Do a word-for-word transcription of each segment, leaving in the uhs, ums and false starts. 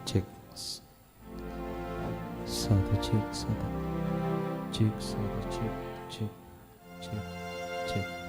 Cek. Satu, cek, satu. Cek, satu, cek, cek, cek, cek.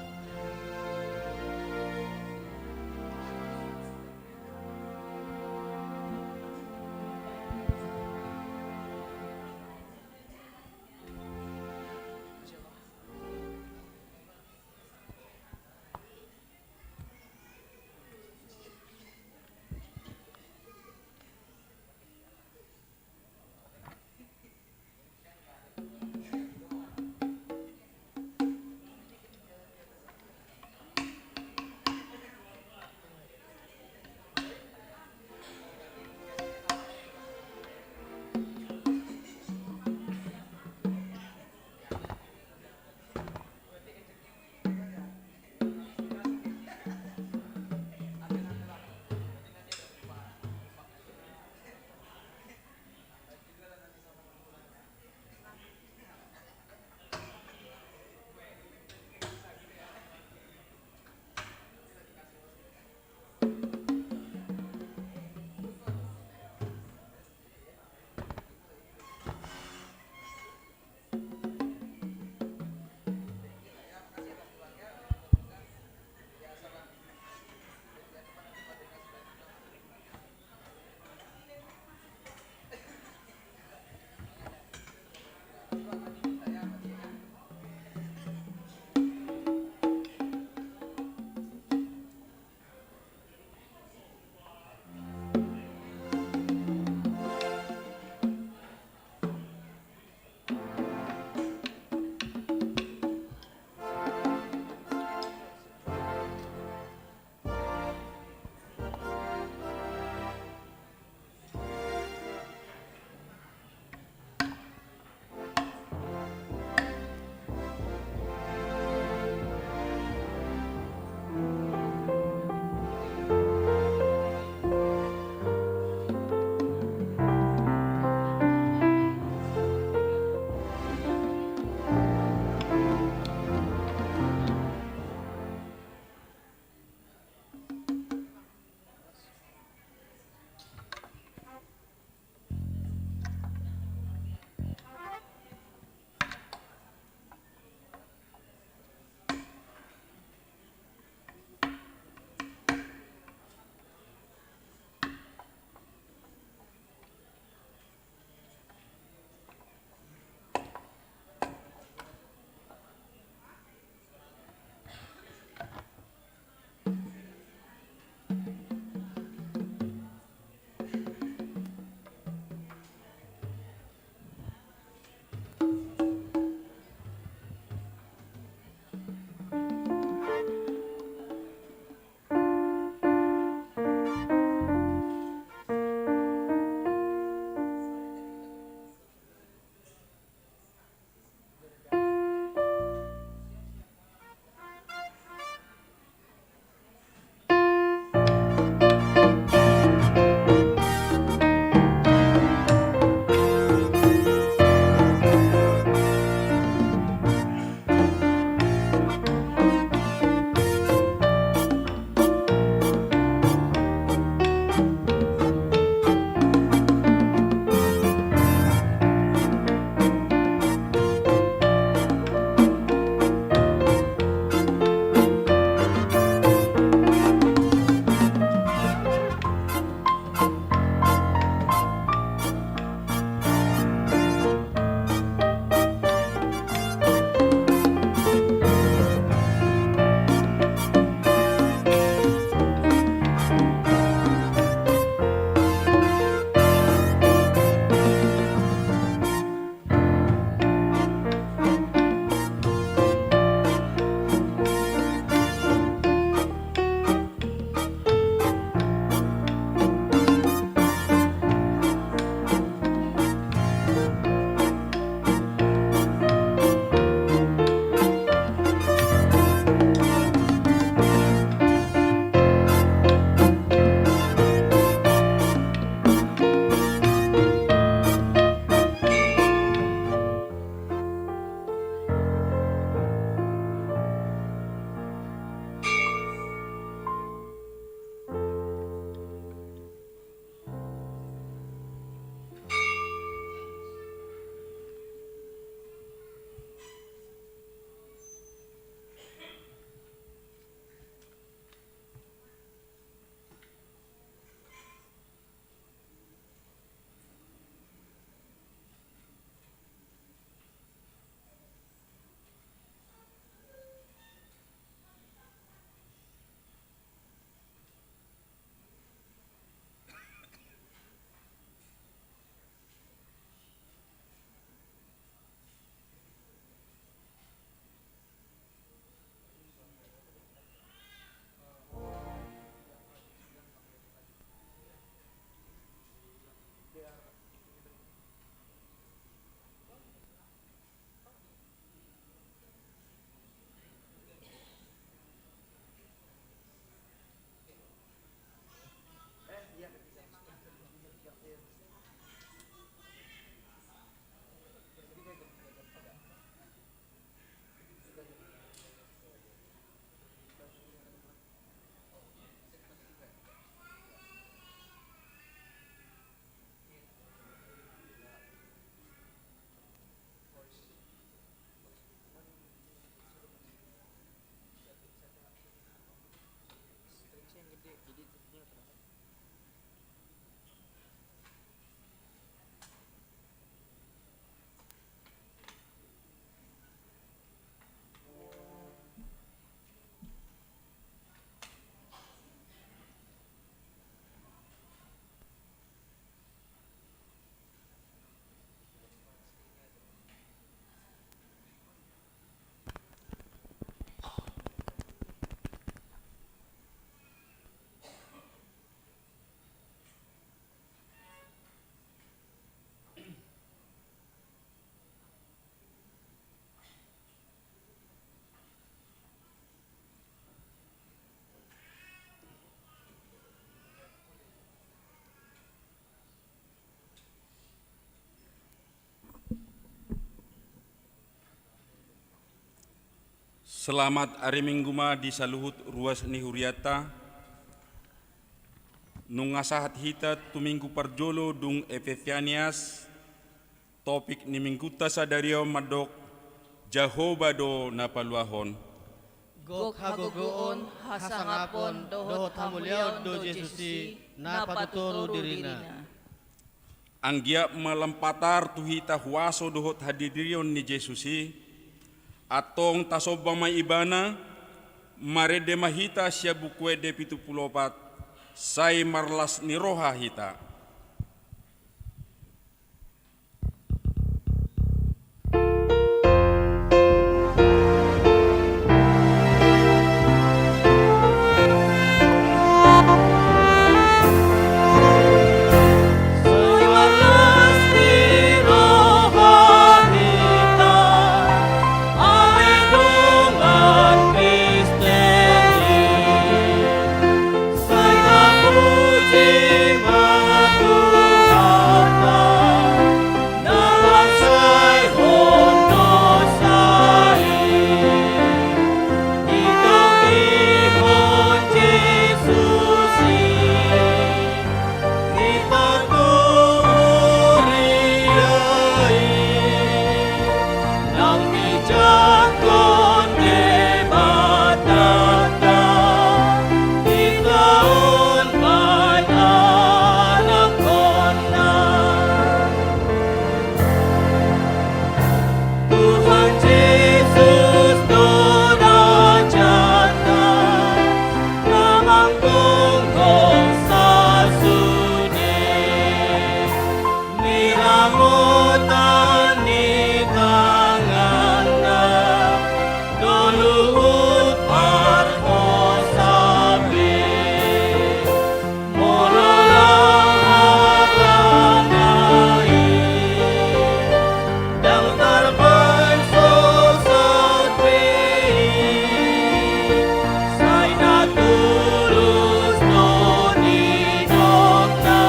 Selamat ari Minggu ma di saluhut ruas ni hurianta. Nunga sahat hita tu Minggu parjolo dung Epifanias, topik ni Minggunta sadari on mandok: Jahowa do na paluahon. Gok hagogoon, hasangapon dohot hamuliaon do Jesus i na patutoru dirina. Anggiat ma lam patar tu hita huaso dohot hadirion ni Jesus i, antong tasomba ma Ibana. Marende ma hita sian Buku Ende pitu pulu opat, sai marlas ni roha hita. Tuhan Jesus do rajanta, na manggonggong sasude ni ramotan ni tanganna, do luhut parhosa be. Molo laho hagana i, ndang tarbaen sosot be i, sai na tulus do nidokna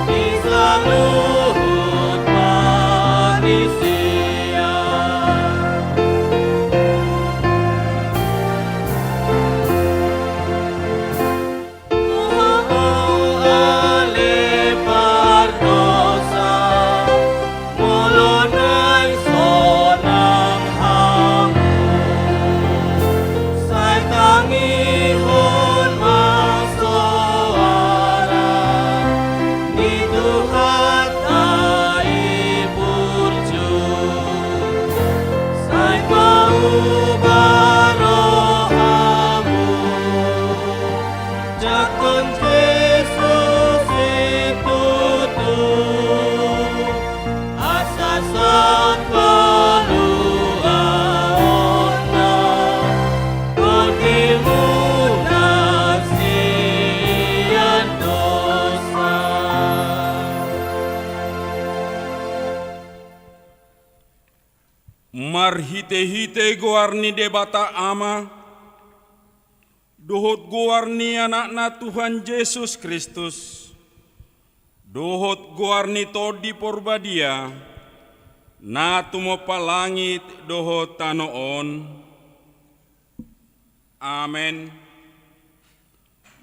di saluhut parisea. Ale pardosa, molo naeng sonang hamu, sai tangihon ma soara ni Tuhanta i burju, sai pauba rohamu. Jangkon Jesus i tutu, asa sahat paluaonna tondimuna sian dosa. Marhitehite goar ni Debata Ama, dohot goar ni Anakna Tuhan Jesus Kristus, dohot goar ni Tondi Porbadia, na tumompa langit dohot tano on. Amen.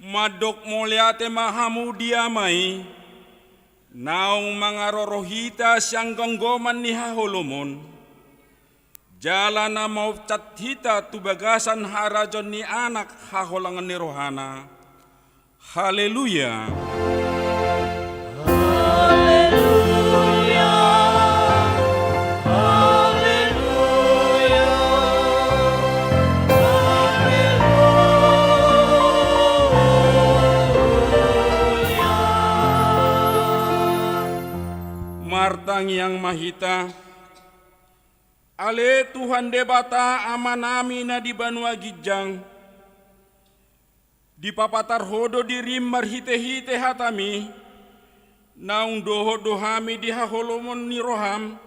Mandok mauliate ma hamu di Ama i, naung mangaroro hita sian gomgoman ni haholomon, jala na maonsat hita tu bagasan harajaon ni Anak haholongan ni rohana. Haleluya. Haleluya. Haleluya. Haleluya. Martangiang ma hita. Ale Tuhan Debata Amanami na di banua ginjang, dipapatar Ho do dirim marhitehite hatami, naung dohot do hami di haholomon ni roham,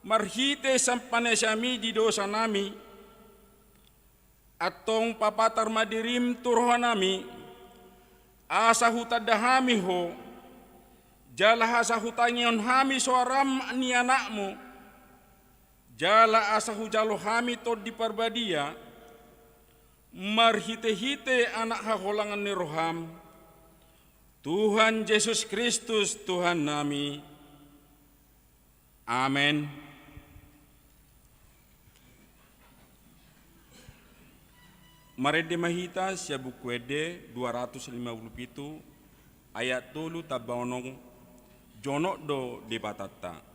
marhite sian panesanami di dosanami. Antong papatar ma dirim tu rohanami, asa hutanda hami Ho, jala asa hutangihon hami soaram ni Anakmu, Jala asa hujalo hami Tondi Parbadia, marhite-hite Anak haholongan ni roham, Tuhan Jesus Kristus Tuhannami. Amen. Marende ma hita sian Buku Ende dua ratus lima puluh pitu, ayat tolu tamba onom, jonok do Debatanta.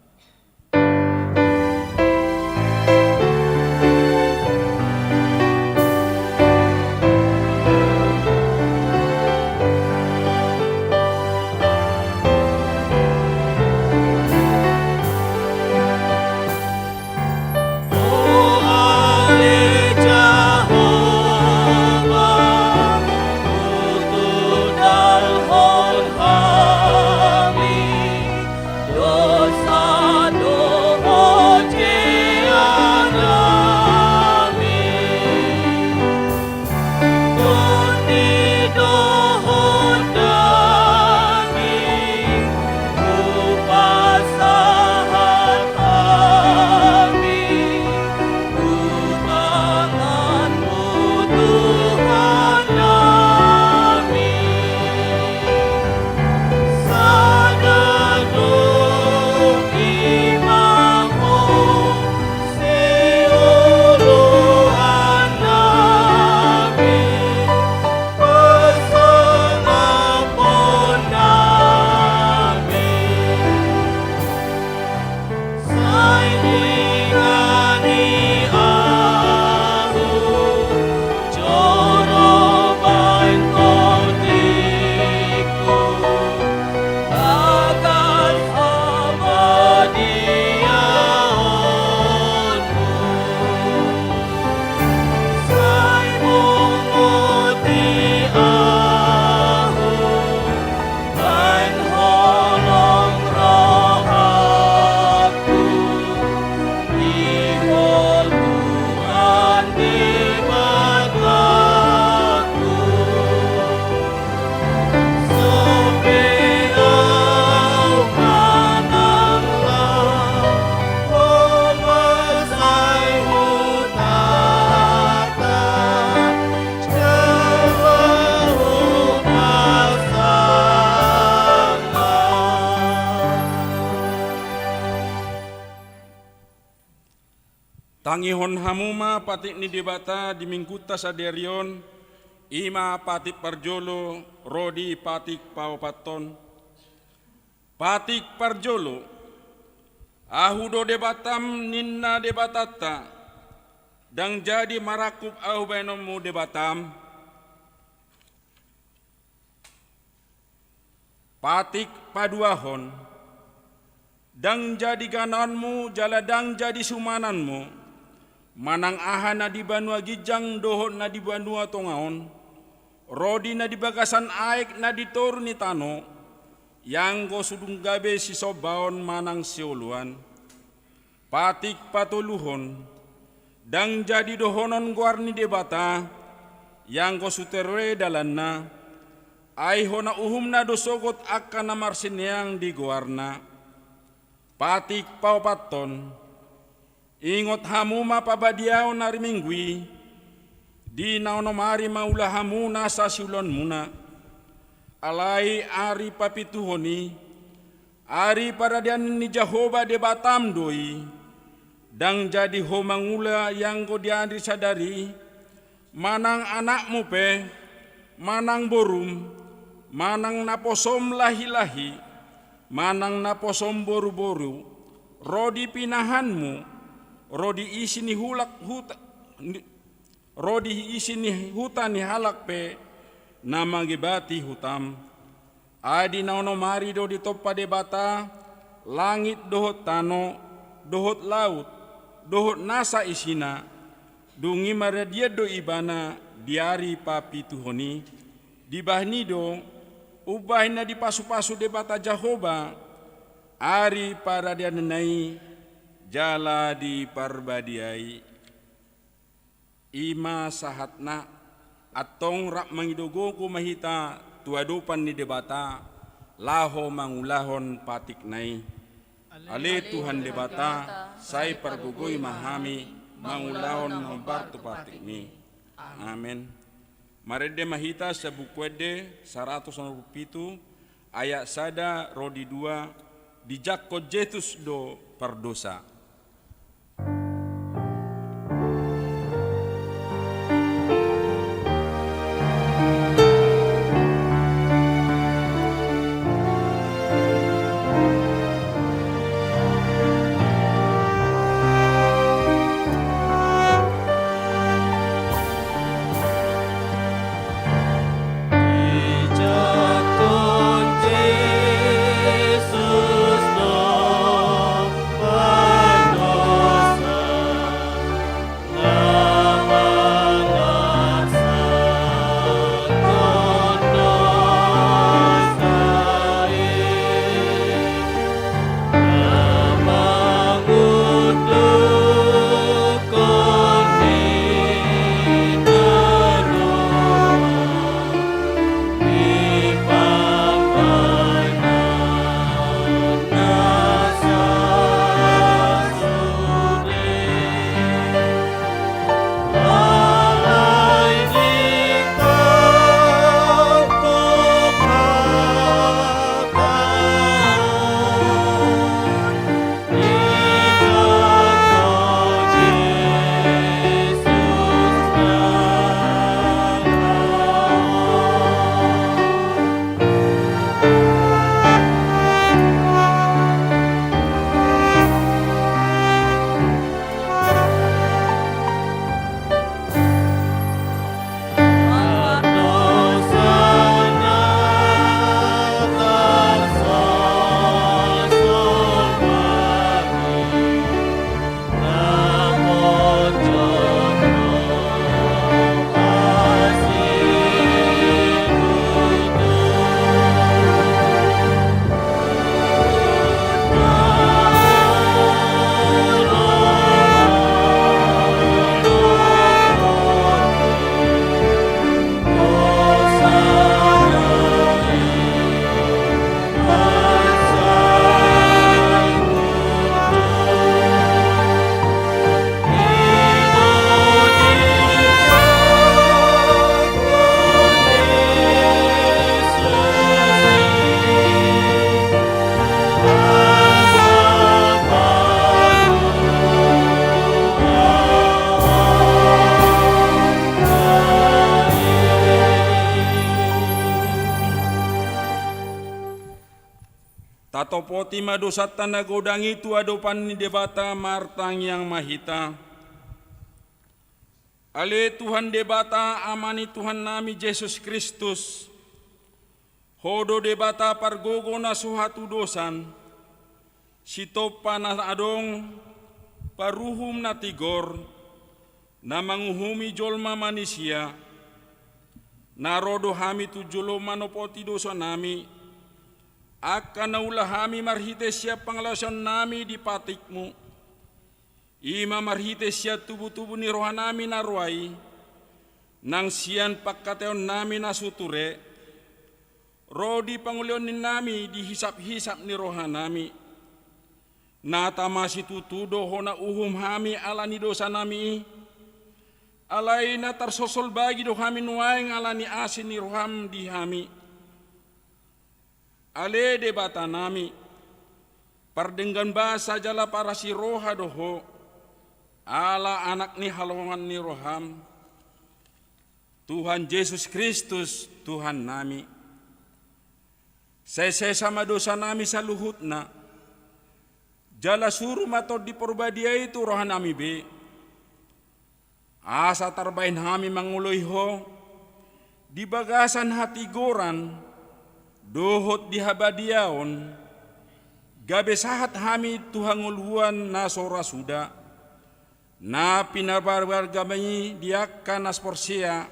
Tangihon hamu ma patik ni Debata di Minggunta sadari on, i ma patik parjolo ro di patik paopathon. Patik parjolo. Ahu do Debatam, ninna Debatanta, ndang jadi marangkup ahu baenonmu Debatam. Patik paduahon. Ndang jadi ganaonmu jala ndang jadi sumananmu manang aha na di banua ginjang dohot na di banua tonga on, ro di na di bagasan aek na di toru ni tano, ianggo so dung gabe sisombaon manang sioloan. Patik patoluhon. Ndang jadi dohonon goar ni Debata, ianggo so torue dalanna, ai hona uhumna do sogot angka na marsineang di goarna. Patik paopathon. Ingot hamu ma pabadiaon ari Minggu i, di na onom ari mangula hamu nasa siulaonmuna. Alai ari papituhon i, ari paradian ni Jahowa Debatam do i. Ndang jadi ho mangula ianggo di ari sadari i, manang anakmu pe, manang borum, manang naposom lahi-lahi, manang naposom boru-boru, ro di pinahanmu, ro di isi ni hulak huta, ni, ro di isi ni huta ni halak pe na mangibati hutam. Ai di na onom ari do ditompa Debata langit dohot tano, dohot laut, dohot nasa isina, dung i maradian do Ibana di ari papituhon i. Dibahen i do, umbahen na dipasu-pasu Debata Jahowa ari paradianna i jala diparbadiai. I ma sahatna. Antong rap mangido gogo ma hita tu adopan ni Debata, laho mangulahon patikna i. Ale Tuhan Debata, sai pargogoi ma hami mangulahon na hombar tu patikmi. Amen. Marende ma hita sian Buku Ende saratus onom pulu pitu, ayat sada ro di dua, dijangkon Jesus do pardosa. Tatopoti ma dosanta na godang i tu adopan ni Debata. Martangiang ma hita. Ale Tuhan Debata, Ama ni Tuhannami Jesus Kristus, Ho do Debata pargogo na so hatudosan, Sitompa na adong, paruhum na tigor, na manguhumi jolma manisia. Na ro do hami tu joloM manopoti dosanami, angka na ula hami marhite sian pangalaosionnami di patikMu, i ma marhite sian tubutubu ni rohanami na roa i, nang sian pangkataionNami na so ture, ro di pangulahonNami di hisaphisap ni rohanami. Na tama situtu do hona uhum hami ala ni dosanami i, alai na tarsolsol bagi do hami nuaeng ala ni asi ni rohaM di hami. Ale Debatanami, pardenggan basa jala parasi roha do Ho, ala Anak ni haholongan ni rohaM, Tuhan Jesus Kristus Tuhannami. Sai sesa ma dosanami saluhutna, jala suru ma Tondi Parbadia i tu rohanami be, asa tarbahen hami mangoloi Ho di bagasan hatigoran dohot di habadiaon, gabe sahat hami tu hangoluan na so ra suda, na pinabarbargaMi di angka na porsea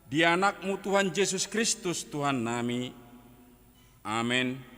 di AnakMu Tuhan Jesus Kristus Tuhannami. Amen.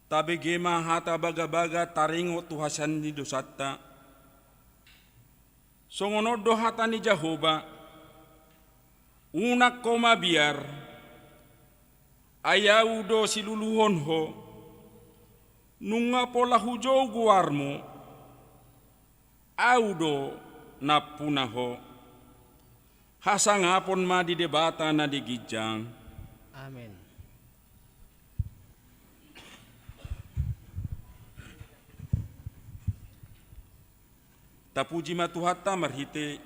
Tabege ma hata bagabaga taringot tu hasesaan ni dosanta. Songon on do hata ni Jahowa: Unang ho mabiar, ai Ahu do siluluhon ho. Nunga pola hujou goarmu, Ahu do nampuna ho. Hasangapon ma di Debata na di ginjang. Amen. Tapuji ma Tuhanta marhite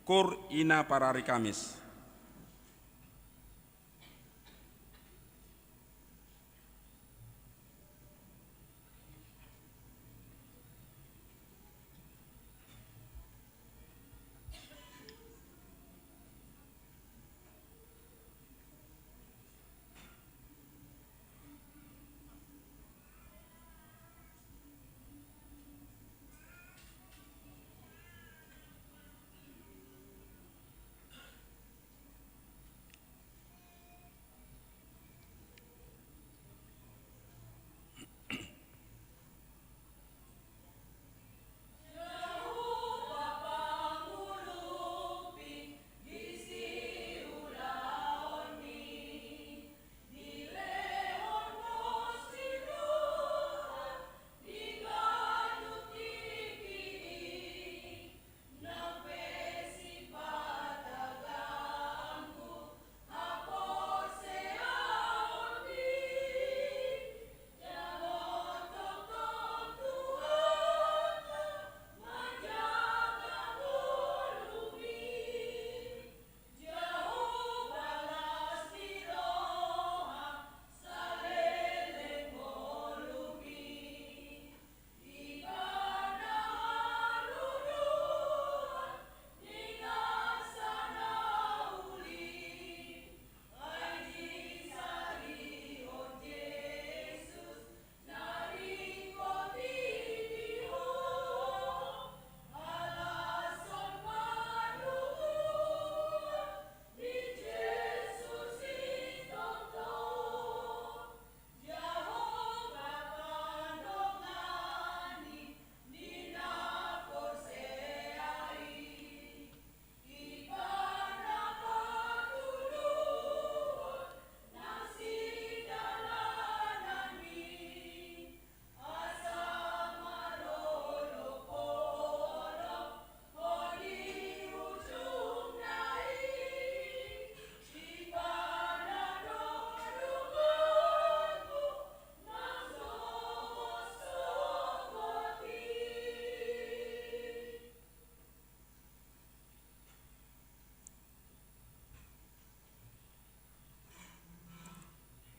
kor ina parari Kamis.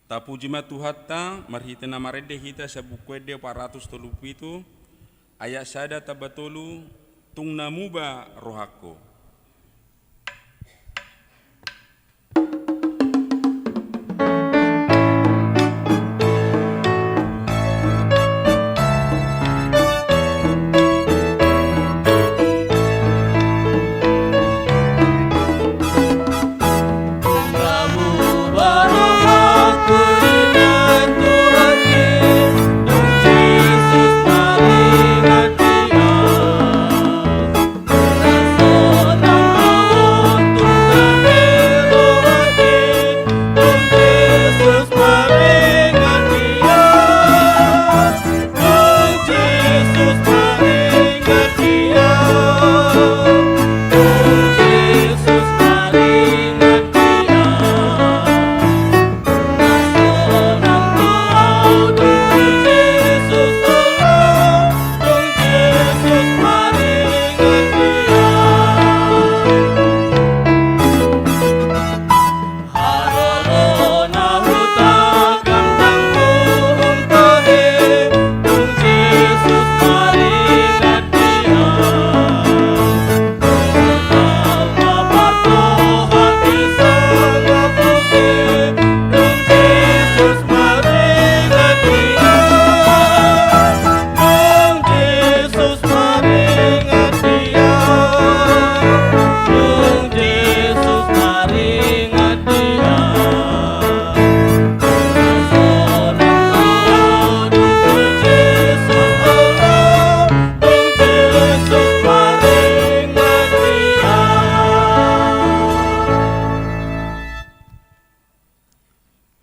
Tapuji ma Tuhanta, marhite na marende hita sian Buku Ende opat ratus tolu pulu pitu, ayat sada tamba tolu: Tung na muba rohangku.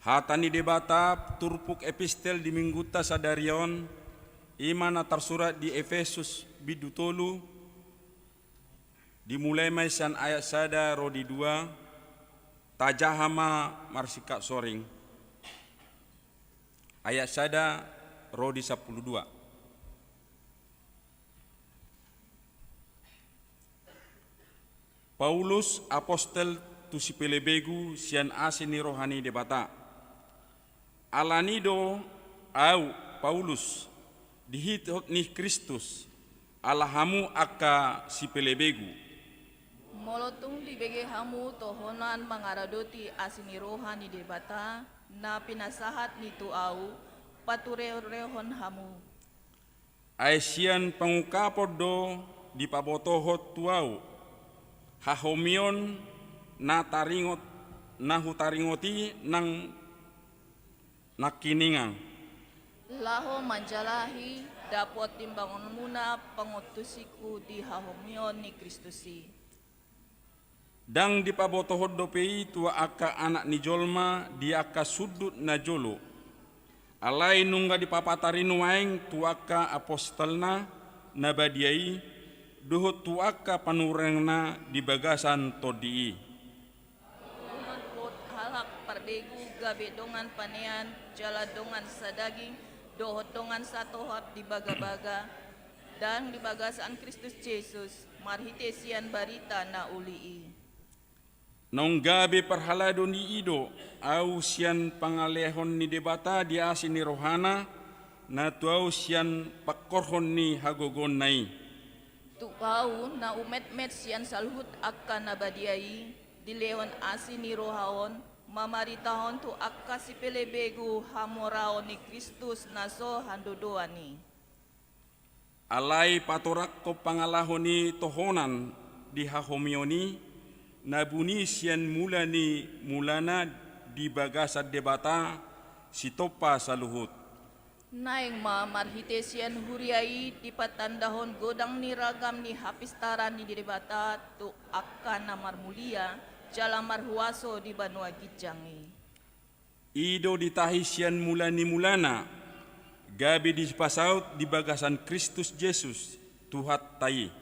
Hata ni Debata turpuk epistel di minggunta sadari on, i ma na tarsurat di Epesus bindu tolu, dimulai ma i sian ayat sada ro di dua, tajaha ma marsingkat soring. Ayat sada ro di sampulu dua. Paulus, apostel tu sipelebegu sian asi ni roha ni Debata. Alani do ahu, Paulus, diihut ni Kristus, ala hamu angka sipelebegu. Molo tung dibege hamu tohonan mangaradoti asi ni roha ni Debata, na pinasahat ni tu ahu, paturehonrehon hamu. Ai sian pangungkapon do dipabotohon tu ahu hahomion na taringot, na hutaringot i nang nangkiningan. Laho manjalahi dapot timbangonmuna pangantusingku di hahomion ni Kristus i. Ndang dipabotohon dope i tu angka anak ni jolma di angka sundut na jolo. Alai nunga dipapatar i nuaeng tu angka apostelna na badia i, dohot tu angka panurirangna di bagasan tondi i. Dohot halak parbegu gabe dongan panean, jala dongan sadaging, dohot dongan satohap di bagabaga, ndang di bagasan Kristus Jesus, marhite sian barita na uli i. Naung gabe parhalado ni i do ahu sian pangalehon ni Debata di asi ni rohana, na tu ahu sian pangkorhon ni hagogoonna i. Tu ahu na umetmet sian saluhut angka na badia i, dilehon asi ni roha on, mamaritahon tu angka sipelebegu hamoraon ni Kristus na so handodoan i. Alai patorangkon pangalaho ni tohonan di hahomion i, na buni sian mula ni mulana di bagasan Debata sitompa saluhut. Naeng ma marhite sian huria i dipatandahon godang ni ragam ni hapistaran ni Debata tu angka na marmulia jala marhuaso di banua ginjang i. I do ditahi sian mula ni mulana, gabe dipasaut di bagasan Kristus Jesus, Tuhanta i.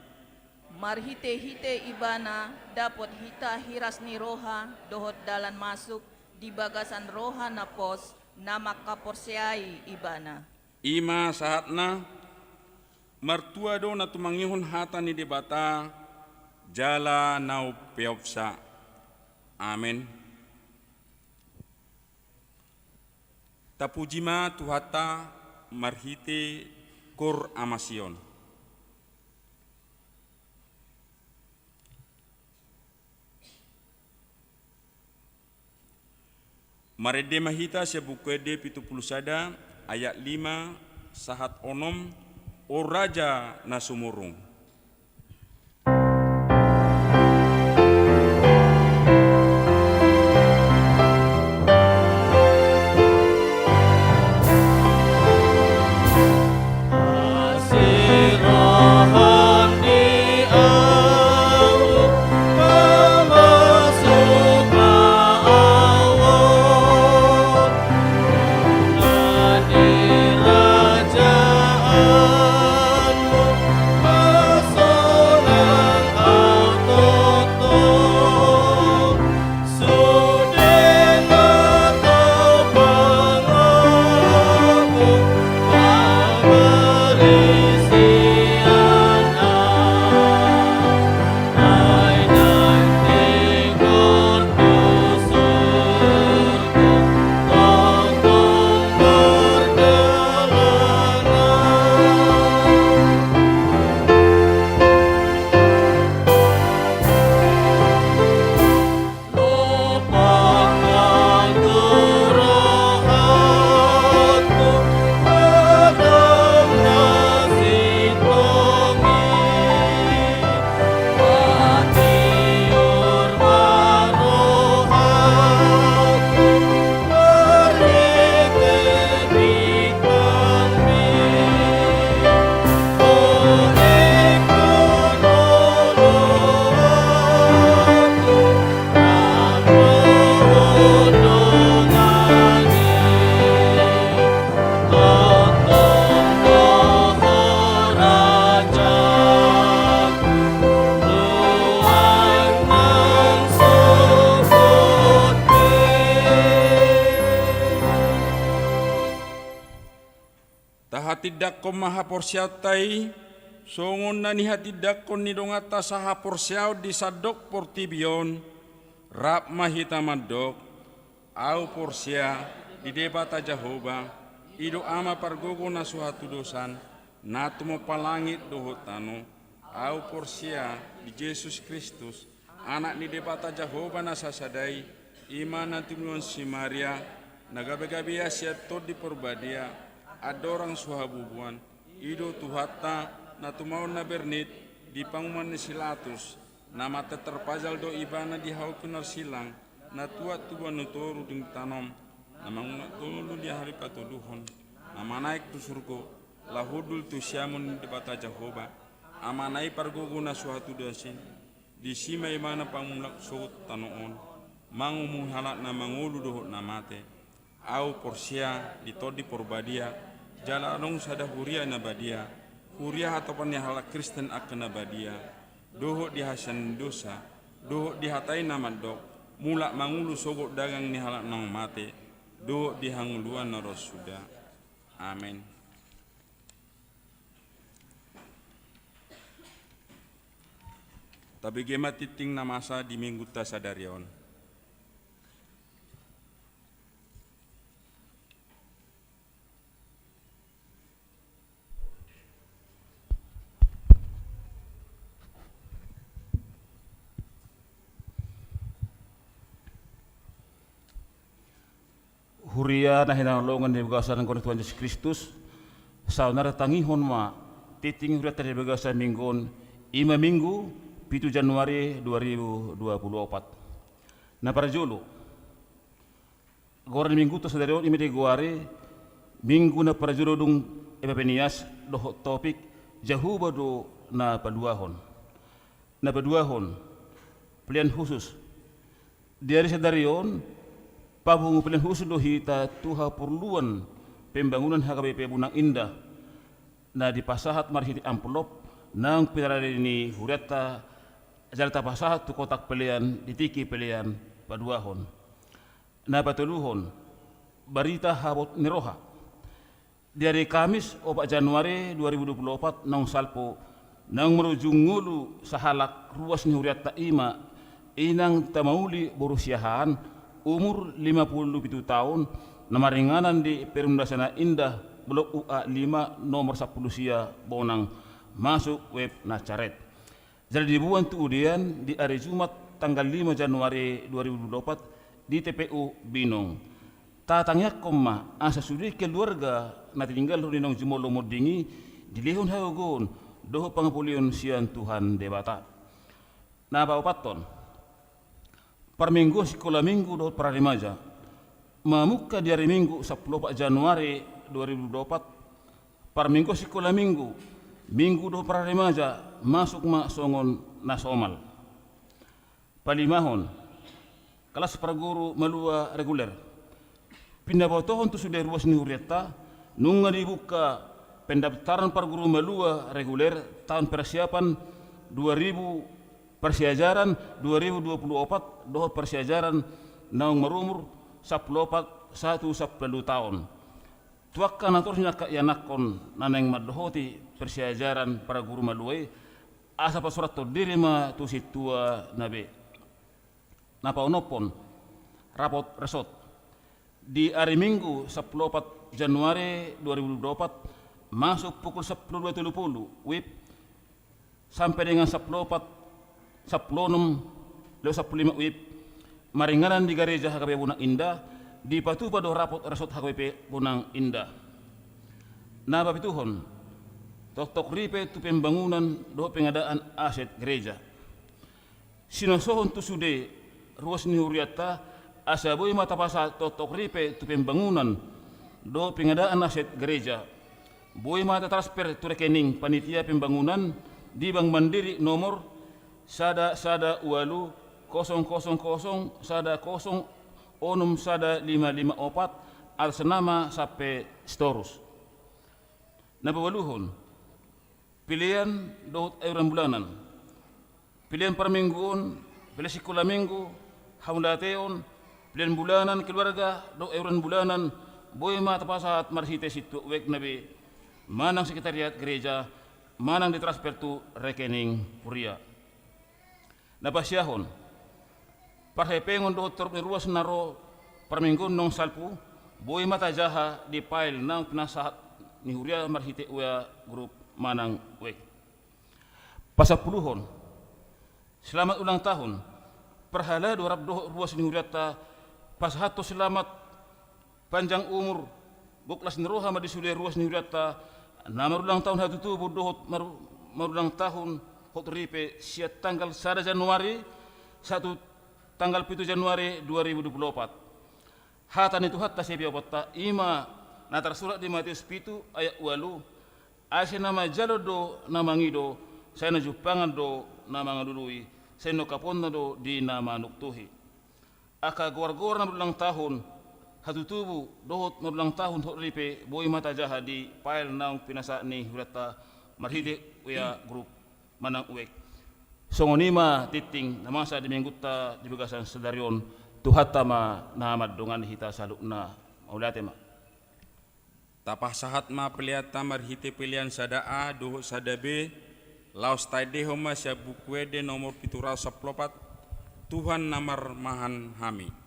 Marhitehite Ibana, dapot hita hiras ni roha, dohot dalan masuk, di bagasan roha na pos, na mangkaporseai Ibana. I ma sahatna, martua do na tumangihon hata ni Debata, jala na umpeopsa. Amen. Tapuji ma Tuhanta marhite kor ama Sion. Marende ma hita sian Buku Ende pitu pulu sada ayat lima sahat onom, O Raja na sumurung. Tindangkon ma haporseaonta i, songon na nihatindangkon ni donganta sahaporseaon di sandok portibi on, rap ma hita mandok: Ahu porsea di Debata Jahowa, i do Ama pargogo na so hatudosan, na tumompa langit dohot tano. Ahu porsea di Jesus Kristus, Anak ni Debata Jahowa na sasada i, i ma na tinubuan si Maria, na gabegabean sian Tondi Porbadia, andorang so habubuan, i do Tuhanta, na tumaon na bernit di panguhuman ni si Latus, na mate tarpajal do Ibana di hau pinarsilang, na tuat tu banua toru dung tanom, na mangulak tolu di ari patoluhon, na manaek tu surgo, laho hundul tu siamun ni Debata Jahowa, Amana i pargogo na so hatudosan i, disi ma Ibana pamulak sogot tano on, manguhumi halak na mangolu dohot na mate. Ahu porsea di Tondi Porbadia, jala adong sada huria na badia, huria hatopan ni halak Kristen angka na badia, dohot di hasian ni dosa, dohot di hata i na mandok, mulak mangolu sogot dagang ni halak naung mate, dohot di hangoluan na ro suda. Amen. Tabege ma tingting na masa di Minggunta sadari on. Huria na hinaholongan di bagasan Goar ni Tuhan Jesus Kristus, saonari tangihon ma tingting hurianta di bagasan Minggu on, i ma Minggu pitu Januari dua ribu dua puluh opat. Na parjolo, goar ni Minggunta sadari on i ma digoari Minggu na parjolo dung Epipanias, dohot topik Jahowa do na paluahon. Na paduahon, pelean husus. Di ari sadari on, papungu pelean husus do hita tu haporluan pembangunan H K B P Bonang Indah, na dipasahat marhite amplop naung pinarade ni hurianta, jala tapasahat tu kotak pelean di tingki pelean paduahon. Na patoluhon, barita habot ni roha. Di ari Kamis opat Januari dua ribu dua puluh opat naung salpu, naung marujung ngolu sahalak ruas ni hurianta, i ma Inang Tamauli boru Siahaan, umur lima puluh pitu taon, na maringanan di Perumda Sana Indah, blok U A lima, nomor sampulu sia, Bonang, masuk web Nasaret. Jala diboan tu udean di ari Jumat tanggal lima Januari dua ribu dua puluh opat di T P U Binong. Tatangiangkon ma asa sude keluarga na tininggalhon i naung jumolo monding i dilehon hagogoon dohot pangapulion sian Tuhan Debata. Na paopathon, parmingguon sikola minggu dohot pararimaja. Mamungka di ari Minggu sampulu opat Januari dua ribu dua puluh opat, parmingguon sikola minggu, minggu dohot pararimaja masuk ma songon na somal. Palimahon, kelas parguru malua reguler. Pinabotohon tu sude ruas ni hurianta, nunga dibuka pendaftaran parguru malua reguler taon persiapan dua ribu, parsiajaran dua ribu dua puluh opat dohot parsiajaran naung marumur sampulu opat sahat tu sampulu ualu taon. Tu angka na torus ni angka ianakhon na naeng mandohoti parsiajaran parguru malua i, asa pasurathon diri ma tu sintua na be. Na paonomhon, rapot resort. Di ari Minggu sampulu opat Januari dua ribu dua puluh opat, masuk pukul sampulu dua tolu pulu WIB sampe dengan sampulu opat, sampulu onom lewat sampulu lima WIB, maringanan di gareja H K B P Bonang Indah, dipatupa do rapot resort H K B P Bonang Indah. Na papituhon, toktok ripe tu pembangunan dohot pengadaan aset gareja. Sinasohon tu sude ruas ni hurianta, asa boi ma tapasahat toktok ripe tu pembangunan dohot pengadaan aset gareja. Boi ma tatransfer tu rekening panitia pembangunan di Bank Mandiri nomor sada sada ualu kosong kosong kosong sada kosong onom sada lima lima opat, atas nama sampe sitorus. Na paualuhon, pelean dohot iuran bulanan. Pelean parmingguon, pelean sikola minggu, hamauliateon, pelean bulanan keluarga dohot iuran bulanan, boi ma tapasahat marhite sintua web na be. manang sekretariat gereja, manang ditransfer tu rekening kuria. Na pasiahon, parhepengon dohot torup ni ruas na ro parmingguon naung salpu, boi ma tajaha di file naung pinasahat ni huria marhite W A grup manang wek. Pasampuluhon, selamat ulang tahun. Parhalado rap dohot ruas ni hurianta, pasahathon selamat panjang umur, gok las ni roha ma di sude ruas ni hurianta, na marulang tahun hatutubu dohot maru-, marulang tahun hot ripe sian tanggal sada Januari sahat tu tanggal pitu Januari dua ribu dua puluh opat. Hata ni Tuhanta sipiaonta i ma na tarsurat di Mateus pitu ayat ualu, asa na manjalo do na mangido, sai na jumpangan do na mangalului, sai nongkaponna do di na manuktuhi. Angka goar-goar na marulang tahun hatutubu dohot marulang tahun hot ripe boi ma tajaha di file naung pinasahat ni hurianta marhite W A grup manang wek. Songon i ma tingting na masa di minggunta di bagasan sadari on. Tuhanta ma na mandongani hita saluhutna. Mauliate ma. Tapasahat ma peleanta marhite pelean sada A dohot sada B, laos taendehon ma sian Buku Ende nomor pitu ratus sampulu opat, Tuhan na marmahan hami.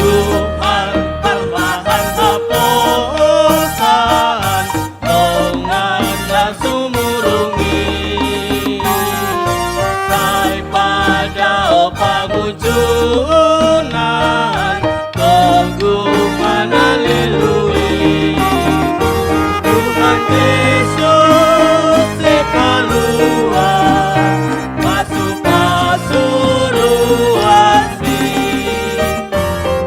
Tuhan, parmahan haposan, dongan na sumurung i, sai padaohon pangunjunan, togu mangalului. Tuhan Jesus, sipalua, pasupasu ruas ni.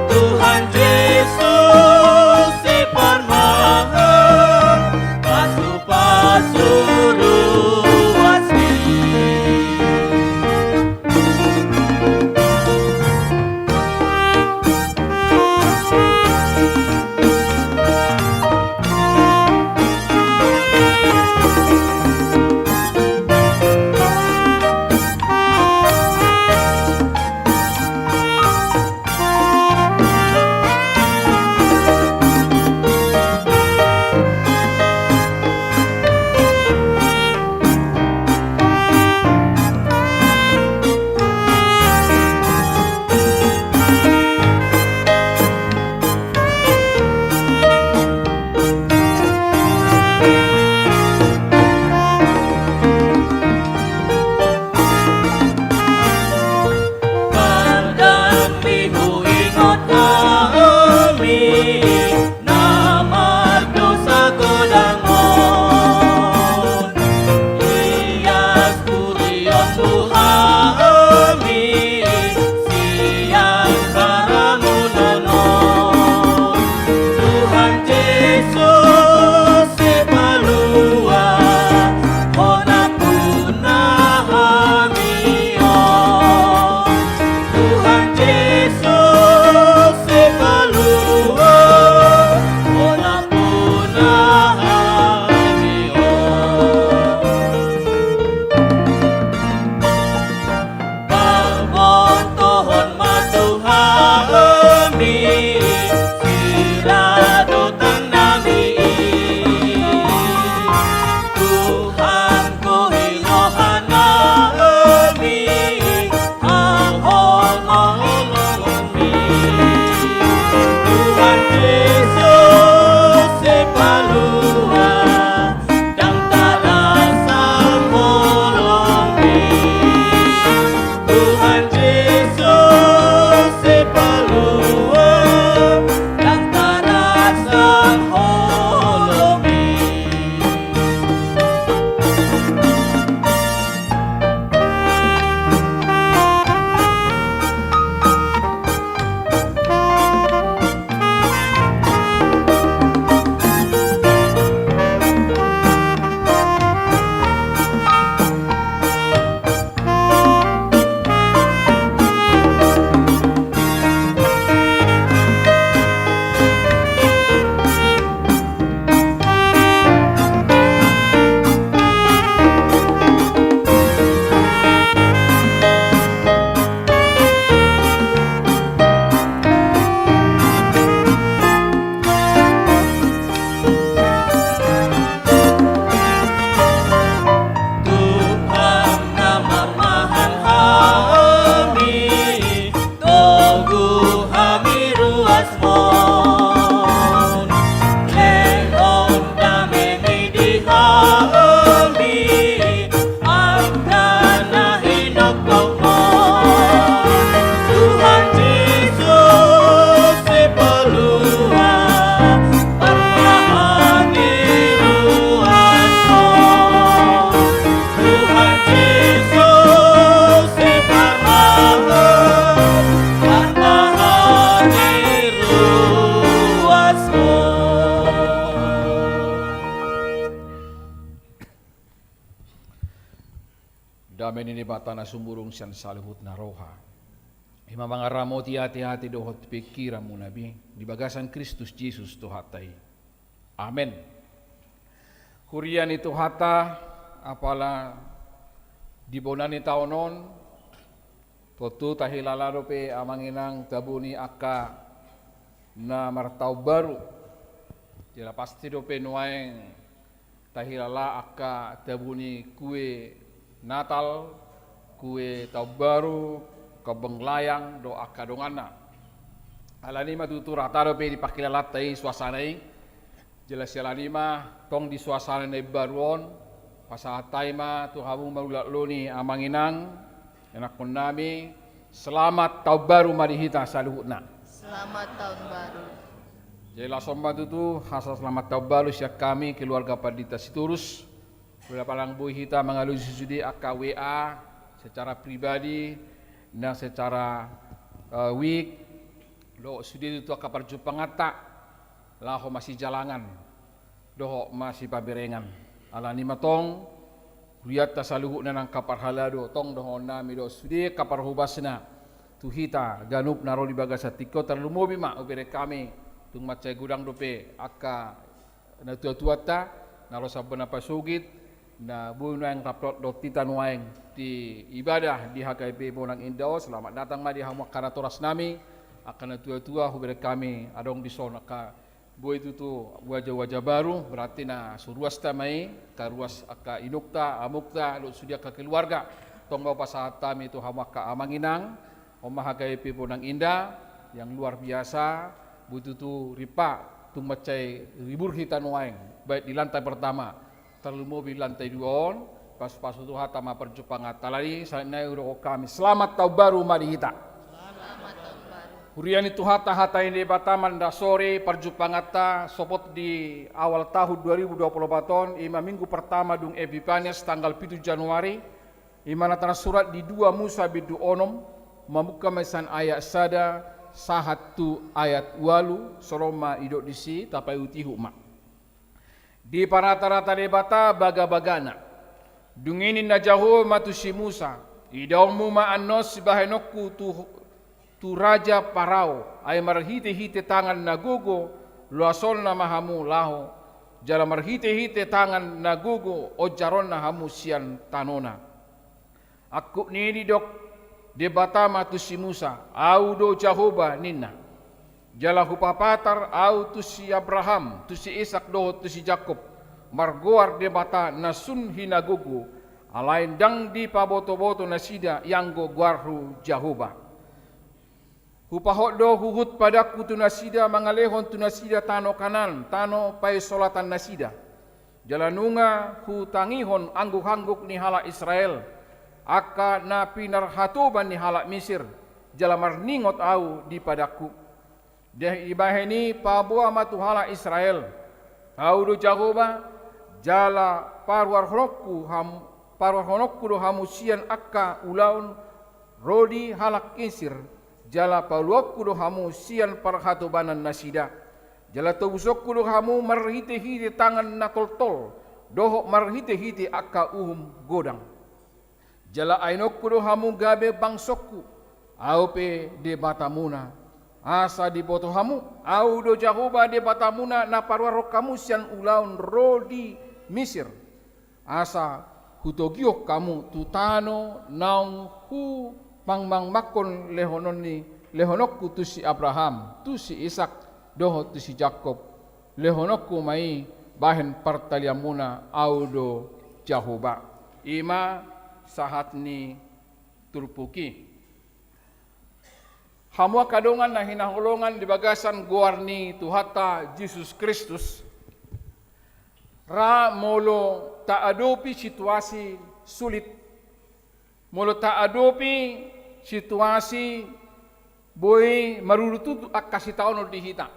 Tuhan Jesus, siparmahan, pasupasu Dame ni Debata na sumurung sian saluhutna roha, i ma mangaramoti ateate dohot pingkiranmuna be di bagasan Kristus Jesus Tuhanta i. Amen. Huria ni Tuhanta, apala di bona ni taon on, tontu tahilala dope amang inang tabo ni angka na martaon baru. Jala pasti dope nuaeng tahilala angka tabo ni kue Natal, kue taon baru, kembang layang dohot angka donganna. Alani i ma tutu rata dope dipangkilalanta i suasana i. Jala siala ni i ma tong di suasana na imbaru on, pasahat hami ma tu hamu mangula ni amang inang, ianakkonnami, selamat taon baru ma di hita saluhutna. Selamat tahun baru. Jadi laos on ma tutu hata selamat tahun baru sian hami keluarga Pandita Sitorus. Molo palang boi hita mangalusi sude angka W A secara pribadi, na secara, eh, wik, dohot sude tutu angka parjumpanganta laho masijalangan dohot masipaberengan. Alani i ma tong, hurianta saluhutna na angka parhalado, tong dohononnami do sude angka parhobasna tu hita ganup na ro di bagasan tingki on, tarlumobi ma hubereng hami tung mansai godang dope angka natuatuanta na ro sambena pasogit, na boi nuaeng rap dohot hita nuaeng di ibadah di H K B Bonang Indah on. Selamat datang ma di hamu angka natorasnami, angka natuatua, hubereng hami adong dison angka boi tutu wajah-wajah baru, berarti na so ruasta ma i, angka ruas angka inukta, amukta, dohot sude angka keluarga. Tong ma hupasahat hami tu hamu angka amang inang, on ma H K B Bonang Indah yang luar biasa, boi tutu rap tung mansai ribur hita nuaeng, baik di lantai pertama, tarlumobi lantai dua on. Pasupasu Tuhanta ma parjumpanganta. Alani i, sahat nai hudok hami, selamat tahun baru ma di hita. Selamat tahun baru. Huria ni Tuhanta, hata ni Debata mandasori parjumpanganta sopot di awal tahun dua ribu dua puluh empat on, i ma minggu pertama dung Epiphanias tanggal pitu Januari, i ma na tarsurat di dua Musa bindu onom, mamungka ma sian ayat sada sahat tu ayat ualu, songon on ma didok disi, tapaihutihut ma. Diparatarata Debata bagabagana. Dung i ninna Jahowa ma tu si Musa, idaonmu ma annon sibahenonku tu, tu raja Parao, ai marhitehite tangan na gogo loasonna ma hamu laho, jala marhitehite tangan na gogo onjaronna hamu sian tanona. Angkup ni i didok Debata ma tu si Musa, Ahu do Jahowa, ninna. Jala hupapatar Ahu tu si Abraham, tu si Isak dohot tu si Jakob, margoar Debata na sun hinagogo, alai ndang dipabotoboto nasida ianggo goarhu Jahowa. Hupahot do huhut padangku tu nasida mangalehon tu nasida tano Kanaan, tano paisolaton nasida. Jala nunga hutangihon anggukangguk ni halak Israel, angka na pinarhatoban ni halak Misir, jala marningot Ahu di padangku. Di, dibahen i paboa ma tu halak Israel, Ahu do Jahowa, jala paruarhononku ham-, paruarhononku do hamu sian angka ulaon ro di halak Misir, jala paluahonku do hamu sian parhatobanan nasida. Jala tobusonku do hamu marhitehite tangan na toltol, dohot marhitehite angka uhum godang. Jala ainonku do hamu gabe bangsongku, Ahu pe Debatamuna. Asa diboto hamu, Ahu do Jahowa Debatamuna na paruarhon hamu sian ulaon ro di Misir. Asa hutogihon hamu tu tano naung humangmangkon lehonon ni, lehononku tu si Abraham, tu si Isak, dohot tu si Jakob. Lehononku ma i bahen partalianmuna, Ahu do Jahowa. I ma sahat ni turpuk i. Hamu angka dongan na hinaholongan di bagasan goar ni Tuhanta Jesus Kristus, ra molo taadopi situasi sulit, molo taadopi situasi boi marurututut angka sitaonon di hita.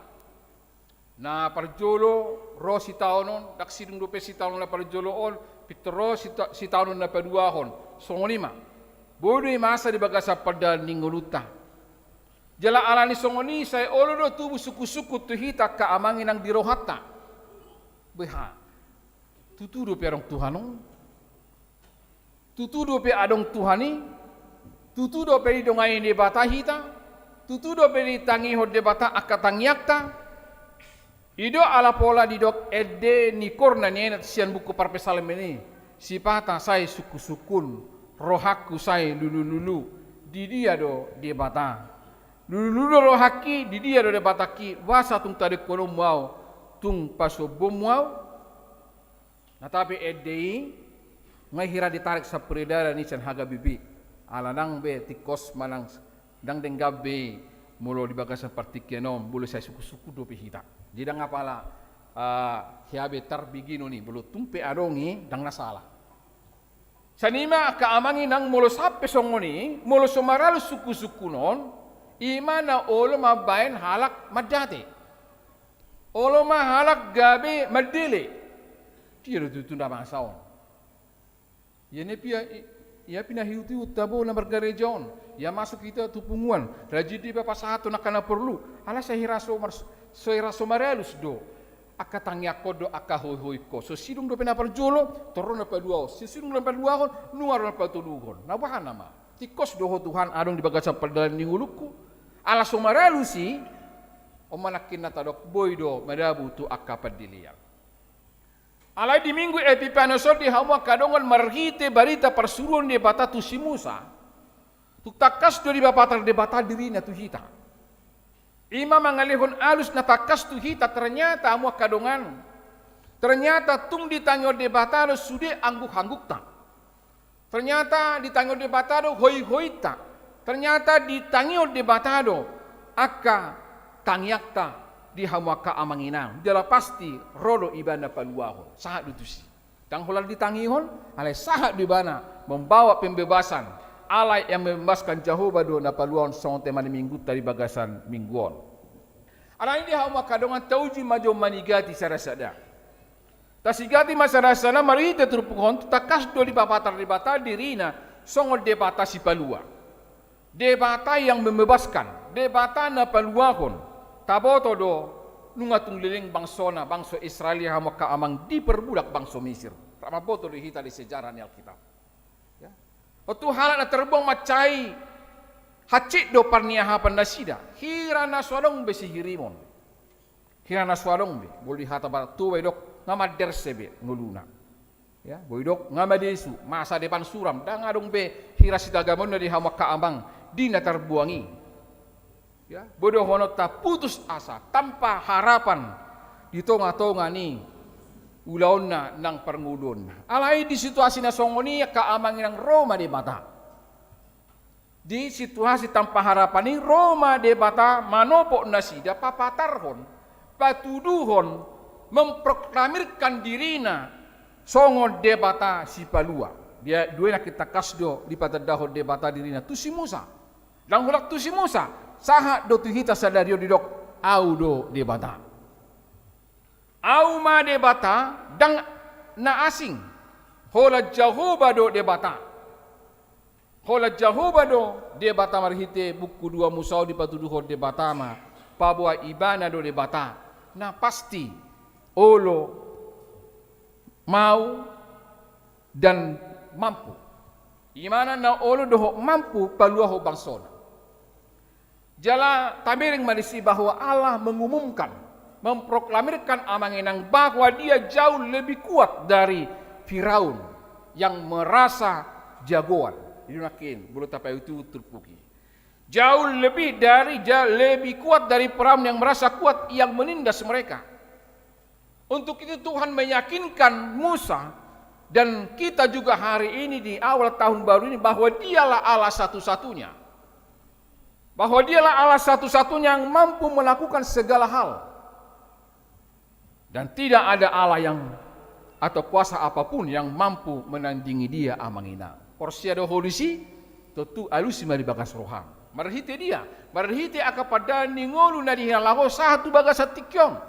Na parjolo ro sitaonon, ndang sidung dope sitaonon na parjolo on, pintor ro sita-, sitaonon na paduahon. Songon i ma. Boi do i masa di bagasan pardalanan ni ngolunta. Jala alani songon i sai olo do tubu sungkunsungkun tu hita angka amang inang di rohanta. Beha. Tutu dope adong Tuhan on. Tutu dope adong Tuhan i, tutu dope didongani Debata hita, tutu dope ditangihon Debata angka tangiangta. I do ala pola didok ende ni koor na niainat sian buku Parpsalmen i, sipata sai sungkunsungkun, rohangku sai lulululu, di dia do Debata. Lulululu rohangki, di dia do Debatangki, boasa tung tadingkononmu au, tung pasombonmu au? Na tapi ende i, nga hira ditarik sampere dalan i sian H K B P. Ala ndang be tingkos manang ndang denggan be i, molo di bagasan partingkian on, molo sai sungkunsungkun dope hita. Jadi ndang apala, ah, hea be tarbiginon i, molo tung pe adong i, ndang na sala. Sian i ma angka amang inang, molo sampe songon i, molo so maralus sungkunsungkun on, i ma na olo mambaen halak mandate. Olo ma halak gabe mandele. Dia do tutu na masa on. Ia ne pia, ia pinahiut-ihut tabo na margareja on. Ia masuk hita tu punguan. Rajin do iba pasahathon angka na porlu. Ala sai hira so mar-, so hira so maralus do angka tangiangkon dohot angka hoihoingkon. So sidung dope na parjolo, tor ro na paduahon. So sidung na paduahon, nunga ro na patoluhon. Na boha nama? Tingkos do ho Tuhan adong di bagasan pardalan ni ngolungku. Ala so maralus i, on ma nangkin na tadok boi do madabu tu angka pandelean. Alai di Minggu Epiphanios on di hamu angka dongan, marhite barita parsuruon ni Debata tu si Musa, tung tangkas do dipapatar Debata dirina tu hita. I ma mangalehon alus na tangkas tu hita, ternyata hamu angka dongan, ternyata tung ditangihon Debata do sude angguk-anggukta. Ternyata ditangihon Debata do hoihointa. Ternyata ditangihon Debata do angka tangiangta di hamu angka amang inang. Jala pasti ro do Ibana paluahon. Sahat do tusi. Ndang holan ditangihon, alai sahat do Ibana membawa pembebasan. Allah yang membebaskan, Jahowa do na paluahon, songon tema ni Minggunta di bagasan Minggu on. Alani i di hamu angka dongan, tauji ma jo manigati sada-sada. Tasigati ma sada-sada marhite turpuk on, tangkas do dipapatar Debata dirina songon Debata sipalua. Debata yang membebaskan, Debata na paluahon. Taboto do, nunga tung leleng bangsona, bangso Israel, hamu angka amang, diperbudak bangso Mesir. Rap mamboto do hita di sejarah ni Alkitab. Ya. Oto halak na terbuang mansai hansit do parniahapan nasida. Hira na so adong be sihirimon. Hira na so adong be, boi hata barat tua i dok, nga manderse be ngoluna. Ya, boi dok, nga madesu, masa depan suram, ndang adong be hira sitagamonna di hamu angka amang, di na tarbuang i. Ya, boi dohononta putus asa, tanpa harapan, di tonga-tonga ni ulaonna nang parngoluonna. Alai di situasi na songon i, angka amang inang, ro ma Debata. Di situasi tanpa harapan i, ro ma Debata manopot nasida, papatarhon, patuduhon, memproklamirkan dirina songon Debata sipalua. Dia dua i nangkin tangkas do dipatandahon Debata dirina tu si Musa. Ndang holan tu si Musa, sahat do tu hita sadari on, didok, Au do Debata. Au ma Debata, ndang na asing. Holan Jahowa do Debata. Holan Jahowa do Debata, marhite buku dua Musa on dipatuduhon Debata ma, paboa Ibana do Debata na pasti, olo, mau, dan mampu. Ibana na olo dohot mampu paluahon bangsona. Jala tabereng ma disi bahwa Allah mengumumkan, memproklamirkan, amang inang, bahwa Dia jauh lebih kuat dari Firaun yang merasa jagoan. Jadi nangkin, molo tapaihut-ihut turpuk i. Jauh lebih dari, ja-, lebih kuat dari Firaun yang merasa kuat, yang menindas mereka. Untuk itu Tuhan meyakinkan Musa dan kita juga hari ini di awal tahun baru ini bahwa Dialah Allah satu-satunya. Bahwa Dialah Allah satu-satunya yang mampu melakukan segala hal. Dan tidak ada Allah yang, atau kuasa apapun yang mampu menandingi Dia, amang inang. Porsea do ho disi? Tontu alusi ma di bagas roham. Marhite dia? Marhite angka pandalan ni ngolu na dihinala ho sahat tu bagasan tingki on.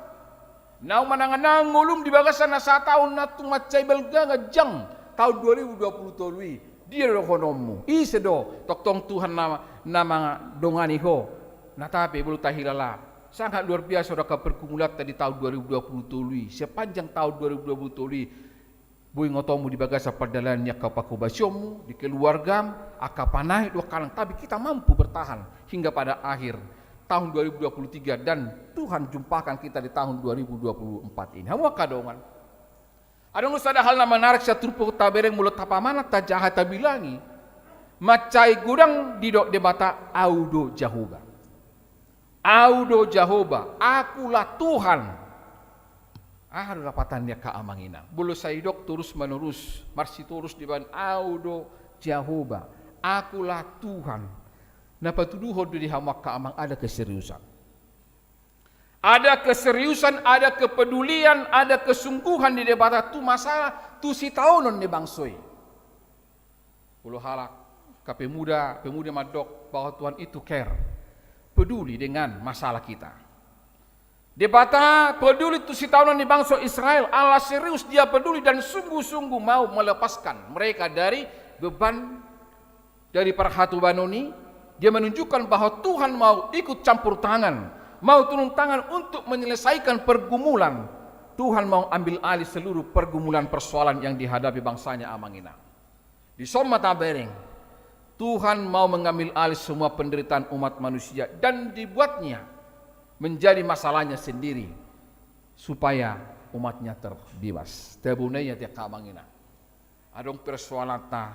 Naung manangan-angan ngolum di bagasan na sataon na tung mansai balga ganjang taon dua ribu dua puluh tolu i. Dia do dohononmu? Ise do tongtong Tuhan na, na mandongani ho? Na tapi molo tahilala, sangat luar biasa do angka pergumulanta di taon dua ribu dua puluh tolu i. Sepanjang taon dua ribu dua puluh tolu i, Boi ingotonmu di bagasan pardalanan ni angka panghobasionmu, di keluargam, angka panahe dohot halak, tapi kita mampu bertahan hingga pada akhir tahun dua ribu dua puluh tiga, dan Tuhan jumpakan kita di tahun dua ribu dua puluh empat ini. Hamu angka dongan, adong do sada hal na menarik sian turpuk on, tabereng, molo tapamanat, tajaha, tabilangi, mansai godang didok Debata, Ahu do Jahowa. Ahu do Jahowa, Akulah Tuhan. Aha do lapatan ni, angka amang inang? Molo sai didok torus menerus, marsitorus dibaen, Ahu do Jahowa, Akulah Tuhan, na patuduhon do di hamu, angka amang, ada keseriusan. Ada keseriusan, ada kepedulian, ada kesungguhan ni Debata tu masalah, tu sitaonon ni bangso i. Molo halak, angka pemuda, pemuda mandok bahwa Tuhan itu care, peduli dengan masalah kita. Debata peduli tu sitaonon ni bangso Israel, Allah serius, Dia peduli dan sungguh-sungguh mau melepaskan mereka dari beban, dari parhatobanon i. Dia menunjukkan bahwa Tuhan mau ikut campur tangan, mau turun tangan untuk menyelesaikan pergumulan. Tuhan mau ambil alih seluruh pergumulan, persoalan yang dihadapi bangsa-Nya, amang inang. Dison ma tabereng, Tuhan mau mengambil alih semua penderitaan umat manusia dan dibuat-Nya menjadi masalah-Nya sendiri, supaya umat-Nya terbebas. Tabo na i, angka amang inang. Adong persoalanta,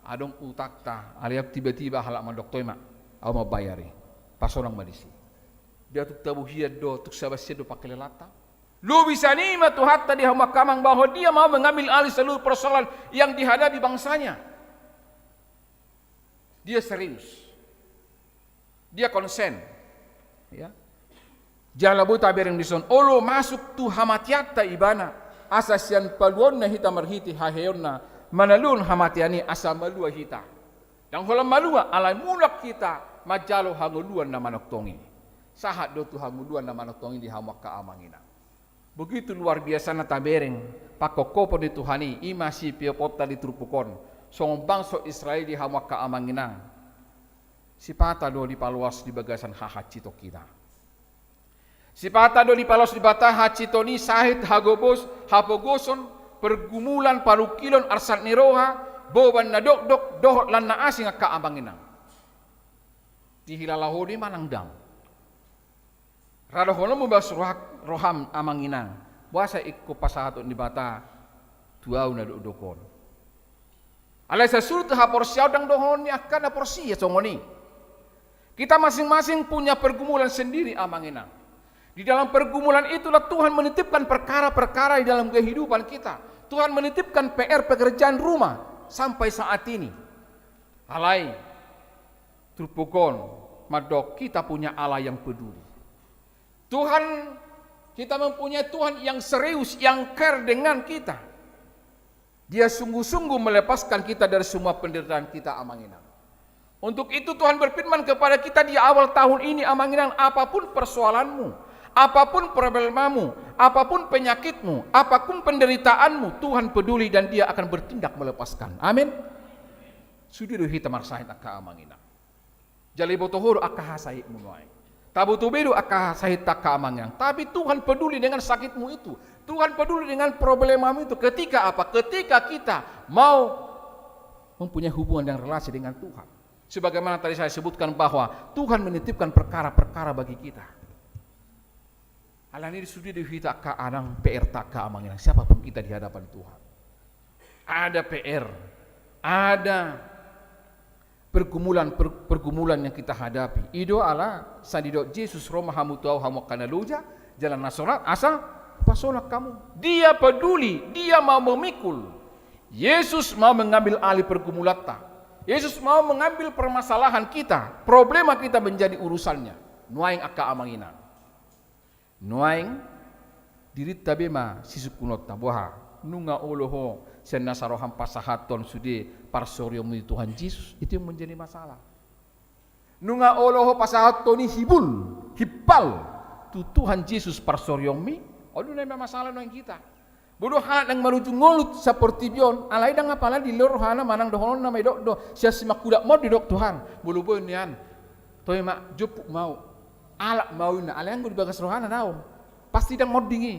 adong utangta, alai tiba-tiba halak mandok, toe ma, ahu mambayar i. Pasonang ma disi. Dia tung tabo hian do, tung sabar sian do pangkelelanta. Lobi sian i ma Tuhanta di hamu, angka amang, bahwa Dia mau mengambil alih seluruh persoalan yang dihadapi bangsa-Nya. Dia serius. Dia konsen. Ya. Jala boi tabereng dison, olo masuk tu hamateanta Ibana, asa sian paluaonna hita marhite haheheonna, manaluhon hamatean i asa malua hita. Ndang holan malua, alai mulak hita manjalo hangoluan na manongtong i. Sahat do tu hangoluan na manongtong i di hamu, angka amang inang. Begitu luar biasana, tabereng, pangkophopon ni Tuhan i, i ma sipioponta di turpuk on, songon bangso Israel di hamu, angka amang inang. Sipata do dipaloas di bagasan hahansiton hita. Sipata do dipaloas Debata hansiton i, sahit, hagobos, hapogoson, pergumulan, parungkilon, arsat ni roha, boban na dokdok, dohot lan na asing, angka amang inang. Dihilala ho do i manang ndang? Ra dohononmu bagas roha-, roham, amang inang, boasa ingkon pasahaton Debata tu ahu na dokdok on? Alai sai surut haporseaon, ndang dohonon ni angka na porsea songon i. Kita masing-masing punya pergumulan sendiri, amang inang. Di dalam pergumulan itulah Tuhan menitipkan perkara-perkara di dalam kehidupan kita. Tuhan menitipkan P R, pekerjaan rumah, sampai saat ini. Alai turpuk on mandok, kita punya Allah yang peduli. Tuhan, kita mempunyai Tuhan yang serius, yang care dengan kita. Dia sungguh-sungguh melepaskan kita dari semua penderitaan kita, amang inang. Untuk itu Tuhan berfirman kepada kita di awal tahun ini, amang inang, apapun persoalanmu, apapun problemamu, apapun penyakitmu, apapun penderitaanmu, Tuhan peduli dan Dia akan bertindak melepaskan. Amin. Sude do hita marsahit, angka amang inang. Jala iboto ho do angka hasahitmu nuaeng. Tabo tabo be do angka sahit, angka amang inang. Tapi Tuhan peduli dengan sakitmu itu. Tuhan peduli dengan problemamu itu. Ketika apa? Ketika kita mau mempunyai hubungan dan relasi dengan Tuhan. Sebagaimana tadi saya sebutkan bahwa Tuhan menitipkan perkara-perkara bagi kita. Alani i sude do hita angka amang, P R-ta, angka amang inang, siapapun kita di hadapan Tuhan. Ada P R, ada pergumulan, per-, pergumulan yang kita hadapi. I do ala sai didok Jesus, ro ma hamu tu ahu hamu angka na loja jala na sorat, asa hupasolak hamu. Dia peduli, Dia mau memikul. Yesus mau mengambil alih pergumulanta. Yesus mau mengambil permasalahan kita, problema kita menjadi urusan-Nya. Nuaeng, angka amang inang. Nuaeng dirinta be ma sisungkunonta, boha, nunga olo ho sian nasa roham pasahathon sude parsorionmu di Tuhan Jesus, itu yang menjadi masalah. Nunga olo ho pasahathon i hibul, himpal, tu Tuhan Jesus parsorionmi, on do na ima masalah nuaeng hita. Molo halak naeng manuju ngolu saportibi on, alai ndang apala dilehon rohana manang dohononna ma didok do, sian Simangkudat ma on didok Tuhan, molo boi nian, toe ma, jomput ma ahu, alap ma ahu, ninna, alai anggo di bagas rohana daong, pasti ndang monding i.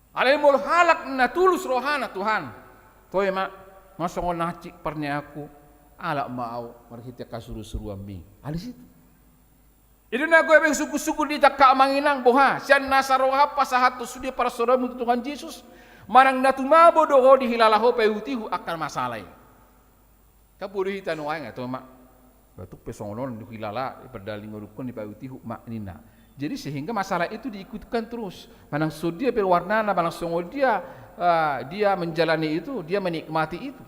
Alai molo halak na tulus rohana, Tuhan, toe ma, ma songon na hansit parniahanku, alap ma au marhite hasurusuruanmi. Alai situ. I do na gabe sungkunsungkun di hita angka amang inang, boha, sian nasa roham pasahathon sude parsaoranmu tu Tuhan Jesus, manang na tumabo do ho dihilala ho paihutihut angka masalah i. Tabo do hita nuaeng, atau ma, batuk pe songon on dihilala, padahal ingodungkon dipaihutihut ma ninna. Jadi sehingga masalah itu diikutkan terus. Manang songon dia pe warnana, manang songon dia, eh, dia menjalani itu, dia menikmati itu.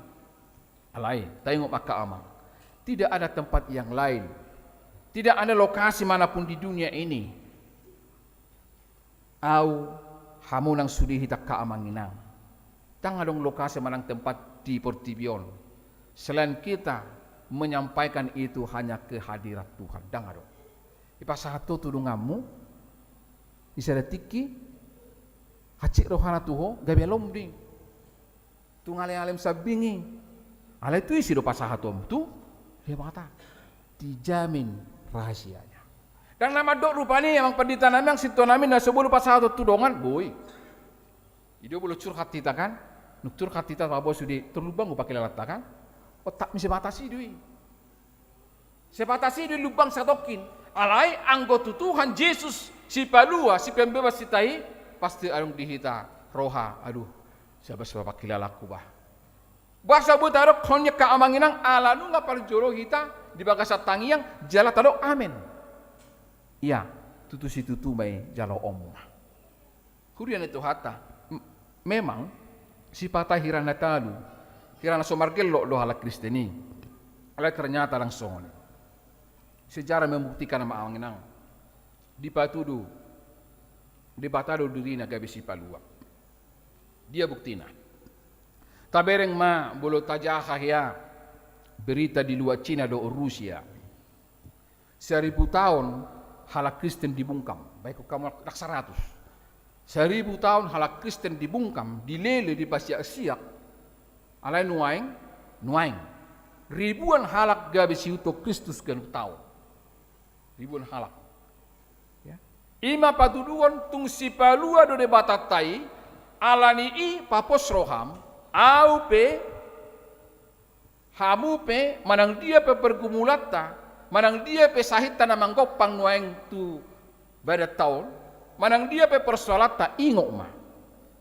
Alai, taingot ma angka amang. Tidak ada tempat yang lain. Tidak ada lokasi manapun di dunia ini. Au, hamu nang sude hita angka amang inang. Ndang adong lokasi manang tempat di portibi on. Selain kita menyampaikan itu hanya kehadirat Tuhan. Ndang adong. Dipasahat ho tu donganmu, di sada tingki, hansit rohana tu ho, gabe alom do i. Tung alem-alem sambing i. Alai tu ise do pasahatonmu? Tu Debata. Dijamin rahasianya. Ndang na mandok rupani amang pandita nami, amang sintua nami, na so boi pasahaton tu dongan, boi. I do molo curhat hita kan? Nung curhat hita, tabo sude terlumbang do pangkilalanta kan? Otak ni sebatas i do i. Sebatas i do i lumbang satongkin. Alai anggo tu Tuhan Jesus, Sipalua, Sipembebas hita i, pasti adong di hita roha, aduh, sian bas pangkilalanku bah. Boasa boi tadok hon i angka amang inang, ala nunga parjolo hita di bagasan tangiang, jala tadok amen. Ia, tutu situtu ma i jaloonmuna. Huria ni Tuhanta, m-, memang sipata hira na talu, hira na so margellok do halak Kristen i. Alai ternyata ndang songon i. Sejarah membuktikan amang inang. Dipatudu Debata do dirina gabe Sipalua. Dia buktina? Tabereng ma molo tajaha hea berita di luat Cina dohot Rusia. Saribu taon halak Kristen dibungkam, baik hamu ndang saratus. Saribu taon halak Kristen dibungkam, dilele, dipasiaksiak. Alai nuaeng, nuaeng. Ribuan halak gabe siihuthon Kristus ganup taon. Ribuan halak. Ya. I ma patuduhon tung Sipalua do Debatanta i, alani i papos roham, au pe, hamu pe, manang dia pe pergumulanta, manang dia pe sahitta na manggompang nuaeng tu badanta on, manang dia pe persoalanta, ingot ma.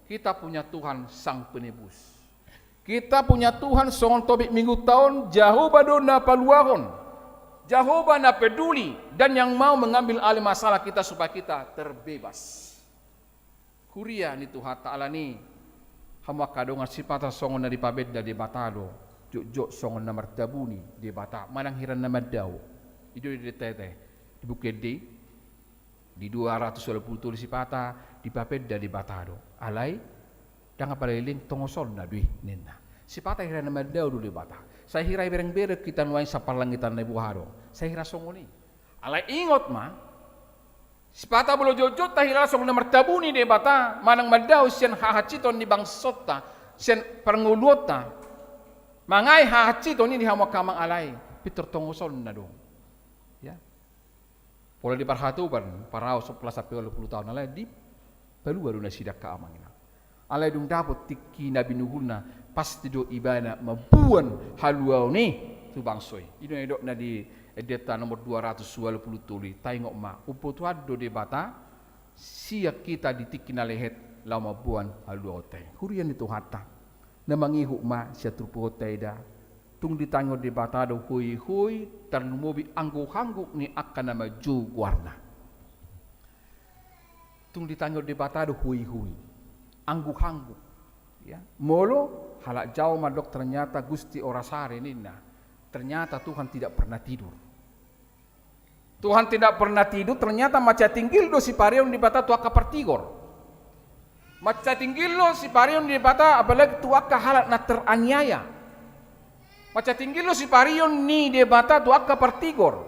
Kita punya Tuhan Sang Penebus. Kita punya Tuhan songon topik Minggunta on, Jahowa do na paluahon. Jahowa na peduli dan yang mau mengambil alih masalah kita supaya kita terbebas. Huria ni Tuhanta, alani i hamu angka dongan, sipata songon na dipabenda Debata do, jotjot songon na martabuni Debata, manang hira na mandao. I do didok hita i, di Buku Ende i. Di dua ratus dua puluh tolu sipata dipabenda Debata do. Alai, ndang apala leleng tongosonna do i ninna. Sipata hira na mandao do Debata. Sai hira berengbereng hita nuaeng sian parlangitan na boha do. Sai hira songon i. Alai ingot ma, sipata molo jotjot tahilala songon na martabuni Debata, manang mandao sian hahansiton ni bangsonta, sian parngoluonta, mangae hahansiton i di hamu angka amang, alai pintor tongosonna do. Ya. Pola di parhatoban, parau sampulu sampe ualu pulu taon, alai dipalua do nasida angka amang inang. Alai dung dapot tingki na binuhulna, pasti do ibana mamboan haluaon i tu bangso i. I do na nidokna di endenta nomor dua ratus ualu pulu tolu i, taingot ma, umbotoan do Debata sian hita di tingki na lehet laho mamboan haluaonta i. Huria ni Tuhanta. Na mangihut ma sian turpukta i da. Tung ditangion Debata do hoihoi, tarlumobi angguhangguk ni angka na manjou goarna. Tung ditangion Debata do hoihoi, angguhangguk. Ya. Molo halak Jawa mandok ternyata Gusti Orasari ninna. Ternyata Tuhan tidak pernah tidur. Tuhan tidak pernah tidur, ternyata mansai tinggil do siparion ni Debata tu angka partigor. Mansai tinggil do siparion ni Debata, apalagi tu angka halak na teraniaya. Mansai tinggil do siparion ni Debata tu angka partigor.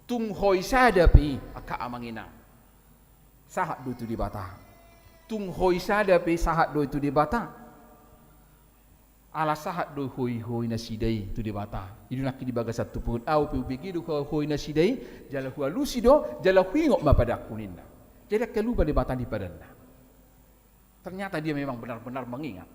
Tung hoi sada pe i, angka amang inang, sahat do i tu Debata. Tung hoi sada pe i, sahat do i tu Debata. Ala sahat do hoihoi nasida i tu Debata. I do nangkin di bagasan turpuk on, au pe hubege do hoihoi nasida i, jala hualusi do, jala huingot ma padanku ninna. Jadi angka lupa Debata di padanna. Ternyata dia memang benar-benar mengingat.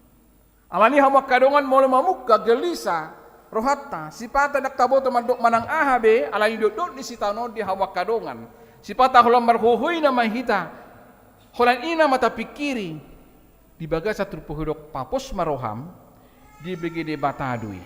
Alani i hamu angka dongan, molo mamungka gelisah rohanta, sipata ndang taboto mandok manang aha be, alani dotdot ni sitaonon di hamu angka dongan. Sipata holan marhohoi nama hita, holan i nama tapingkiri, di bagasan turpuk i do, papos ma roham, dibege Debata do i.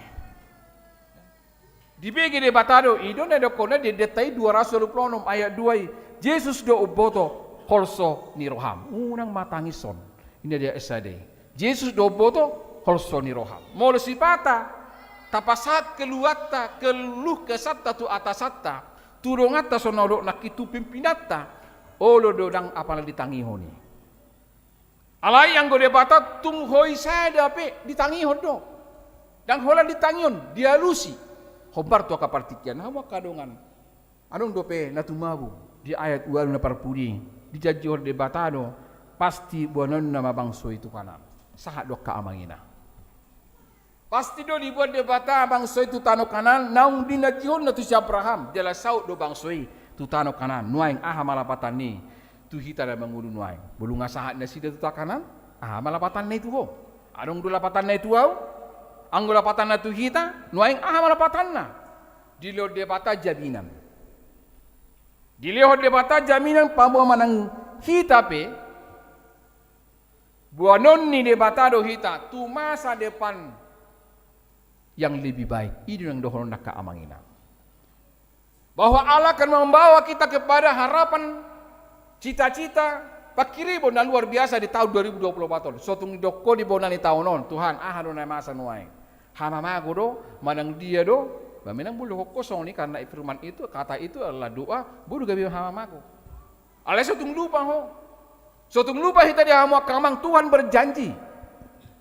Dibege Debata do i, do na didokkon na di Ende dua ratus dua puluh enam ayat dua i, Jesus do umboto holso ni roham. Unang ma tangishon. Ninna di ayat sada i, Jesus do umboto holso ni roham. Molo sipata tapasahat keluhanta, keluh kesahta tu atasanta, tu donganta songon na didok nangkin tu pimpinanta, olo do ndang apala ditangihon i. Alai anggo Debata tung hoi sada pe ditangihon do. Ndang holan ditangihon, dialusi. Hombar tu angka partingkian, hamu angka dongan. Adong dope na tumabung di ayat ualu na parpudi, dijanjihon Debata do, pasti boanonna ma bangso i tu Kanaan. Sahat do angka amang inang. Pasti do diboan Debata bangso i tu tano Kanaan, naung dinanjihonna tu si Abraham, jala saut do bangso i tu tano Kanaan. Nuaeng aha ma lapatanna i tu hita na mangolu nuaeng? Molo nunga sahat nasida tu tano Kanaan, aha ma lapatanna i tu ho? Adong do lapatanna i tu ahu? Anggo lapatanna tu hita, nuaeng aha ma lapatanna? Dilehon Debata jaminan. Dilehon Debata jaminan paboa manang hita pe, boanon ni Debata do hita tu masa depan yang lebih baik. I do na dohonon angka amang inang. Bahwa Allah akan membawa kita kepada harapan, cita-cita, panghirimon na luar biasa di tahun dua ribu dua puluh empat on. So tung didok ho di bona ni taon on, Tuhan, aha do na masa nuaeng? Hamamago do, manang dia do? Ba memang boi dohonon songon i, karena firman itu, kata itu adalah doa, boi do gabe hamamago. Alai so tung lupa ho. So tung lupa hita di hamu angka amang, Tuhan berjanji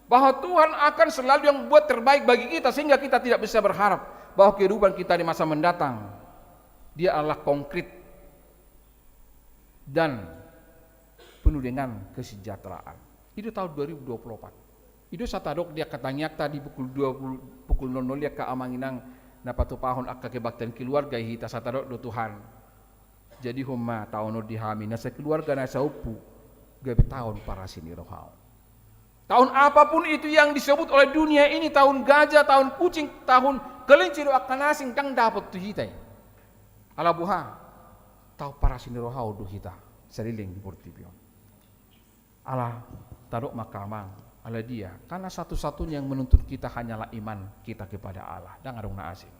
bahwa Tuhan akan selalu yang buat terbaik bagi kita, sehingga kita tidak bisa berharap bahwa kehidupan kita di masa mendatang dia adalah konkret dan penuh dengan kesejahteraan. I do tahun dua ribu dua puluh empat. I do satadok di angka tangiangta di pukul dua puluh, pukul nol nol i angka amang inang, na patupahon angka kebaktian keluarga i hita, satadok do, Tuhan, jadihon ma taon on di hami na sakeluarga na saompu gabe taon parasi ni rohaon. Tahun apapun itu yang disebut oleh dunia ini, tahun gajah, tahun kucing, tahun kelinci do angka na asing, ndang dapot tu hita i. Ala boha? Taon parasi ni rohaon do hita saleleng di portibi on. Ala tadok ma angka amang, ala dia? Karena satu-satunya yang menuntun kita hanyalah iman kita kepada Allah. Ndang adong na asing.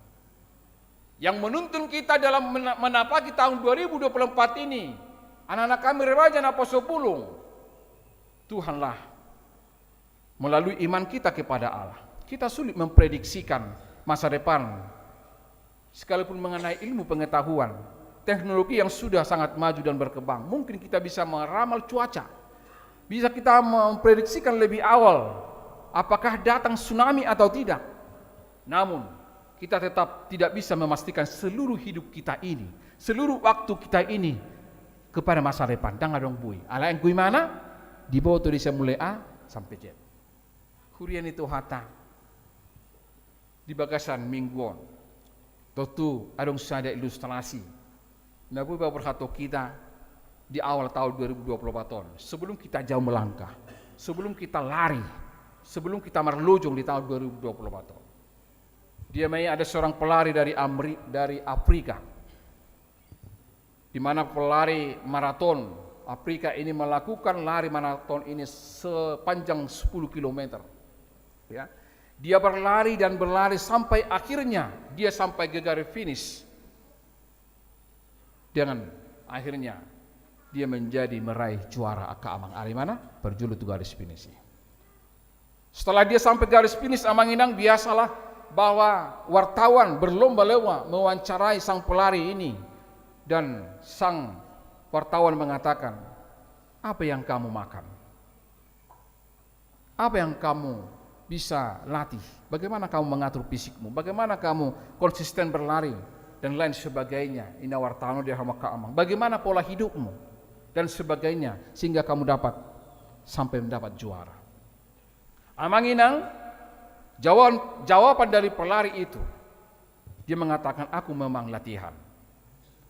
Yang menuntun kita dalam mena-, menapaki tahun dua ribu dua puluh empat ini, anak-anak kami remaja naposo pulung, Tuhanlah melalui iman kita kepada Allah. Kita sulit memprediksikan masa depan. Sekalipun mengenai ilmu pengetahuan, teknologi yang sudah sangat maju dan berkembang, mungkin kita bisa meramal cuaca. Bisa kita memprediksikan lebih awal apakah datang tsunami atau tidak. Namun, kita tetap tidak bisa memastikan seluruh hidup kita ini, seluruh waktu kita ini kepada masa depan. Ndang adong boi. Alai anggo imana, diboto do i sian mulai A sampe Z. Huria ni Tuhanta, di bagasan minggu on, tontu adong sada ilustrasi na boi paborhathon hita di awal tahun dua ribu dua puluh empat on, sebelum kita jauh melangkah, sebelum kita lari, sebelum kita marlojong di tahun dua ribu dua puluh empat on. Dia ma i, ada seorang pelari dari Amri-, dari Afrika, di mana pelari maraton Afrika ini melakukan lari maraton ini sepanjang sepuluh kilometer. Ya. Dia berlari dan berlari sampai akhirnya dia sampai ke garis finish. Dengan akhirnya dia menjadi meraih juara, angka amang, ari mana parjolo tu garis finish i. Setelah dia sampai garis finish, amang inang, biasalah bahwa wartawan berlomba-lomba mewawancarai sang pelari ini. Dan sang wartawan mengatakan, "Apa yang kamu makan? Apa yang kamu bisa latih? Bagaimana kamu mengatur fisikmu? Bagaimana kamu konsisten berlari?" Dan lain sebagainya. Ninna wartawan on di hamu angka amang, "Bagaimana pola hidupmu?" Dan sebagainya, sehingga kamu dapat sampai mendapat juara. Amang inang, jawaban, jawaban dari pelari itu, dia mengatakan, "Aku memang latihan.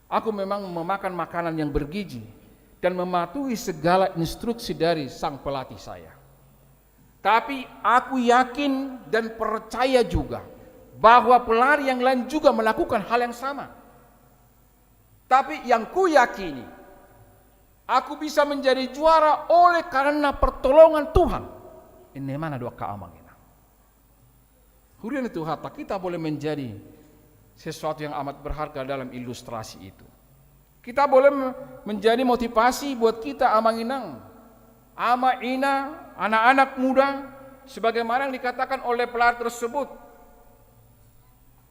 Aku memang memakan makanan yang bergizi. dan mematuhi segala instruksi dari sang pelatih saya. Tapi aku yakin dan percaya juga bahwa pelari yang lain juga melakukan hal yang sama. Tapi yang kuyakini, aku bisa menjadi juara oleh karena pertolongan Tuhan. Ini mana dua ka amang inang. Huria ni Tuhanta, kita boleh menjadi sesuatu yang amat berharga dalam ilustrasi itu. Kita boleh me-, menjadi motivasi buat kita, amang inang, ama, ina, anak-anak muda, sebagaimana yang dikatakan oleh pelari tersebut.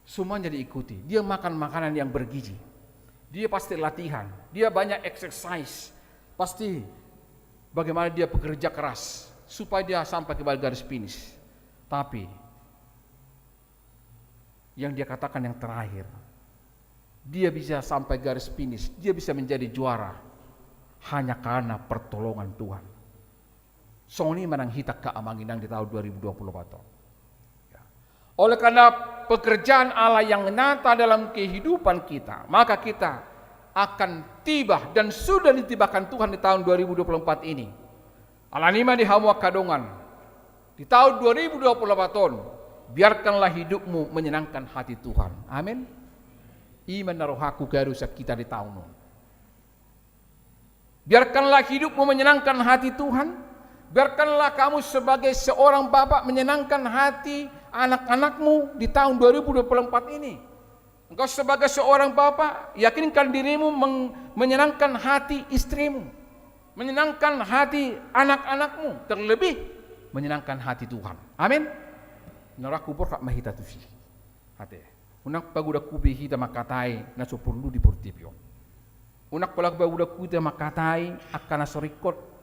Semuanya diikuti. Dia makan makanan yang bergizi. Dia pasti latihan. Dia banyak exercise. Pasti bagaimana dia bekerja keras supaya dia sampai ke garis finish. Tapi yang dia katakan yang terakhir, dia bisa sampai garis finish, dia bisa menjadi juara hanya karena pertolongan Tuhan. Songon i ma nang hita angka amang inang di tahun dua ribu dua puluh empat on. Ya. Oleh karena pekerjaan Allah yang nyata dalam kehidupan kita, maka kita akan tiba dan sudah ditibakan Tuhan di tahun dua ribu dua puluh empat ini. Alani i ma di hamu angka dongan, di tahun dua ribu dua puluh empat on, biarkanlah hidupmu menyenangkan hati Tuhan. Amin. I ma na rohangku gabe sian hita di tahun on. Biarkanlah hidupmu menyenangkan hati Tuhan. Biarkanlah kamu sebagai seorang bapak menyenangkan hati anak-anakmu di tahun dua ribu dua puluh empat ini. Engkau sebagai seorang bapak, yakinkan dirimu meng-, menyenangkan hati istrimu, menyenangkan hati anak-anakmu, terlebih menyenangkan hati Tuhan. Amin. Na rohangku borhat ma hita tusi. Ate. Unang pagodangku be hita mangkatai na so porlu di portibi on. Unang pola pagodangku hita mangkatai angka na so ringkot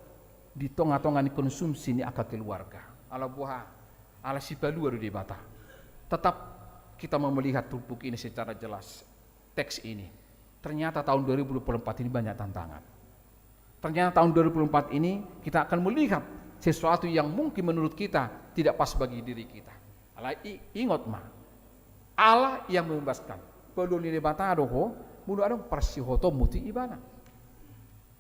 di tonga-tonga ni konsumsi ni angka keluarga. Ala boha? Ala sipalua do Debata. Tetap kita mau melihat turpuk ini secara jelas. Teks ini. Ternyata tahun dua ribu dua puluh empat ini banyak tantangan. Ternyata tahun dua ribu dua puluh empat ini kita akan melihat sesuatu yang mungkin menurut kita tidak pas bagi diri kita. Alai i-, ingot ma, Allah yang membebaskan. Paluahon ni Debata do ho, molo adong parsihotonmu tu Ibana.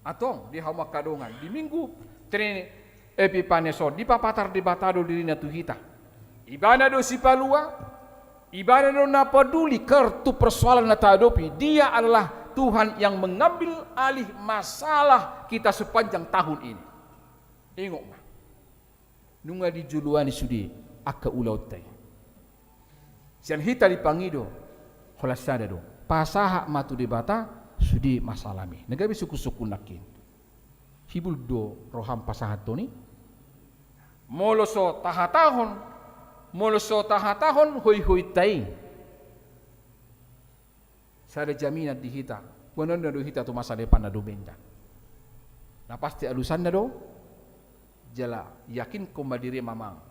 Antong, di hamu angka dongan, di Minggu Trin-, Epiphanias on, dipapatar Debata do dirina tu hita. Ibana do Sipalua, Ibana do na peduli kartu persoalan na tahadopi. Dia adalah Tuhan yang mengambil alih masalah kita sepanjang tahun ini. Ingot ma. Nunga dijoloani sude angka ulaonta i. Sian hita dipangido, holan sada do. Pasahat ma tu Debata sude masalahmi. Na gabe sungkun-sungkun nangkin. Hibul do roham pasahathon i? Molo so tahatahon, molo so tahatahon hoihointa i, sada jaminan di hita, boanonna do hita tu masa depan na dumenggan. Na pasti alusanna do, jala yakinkon ma dirim amang,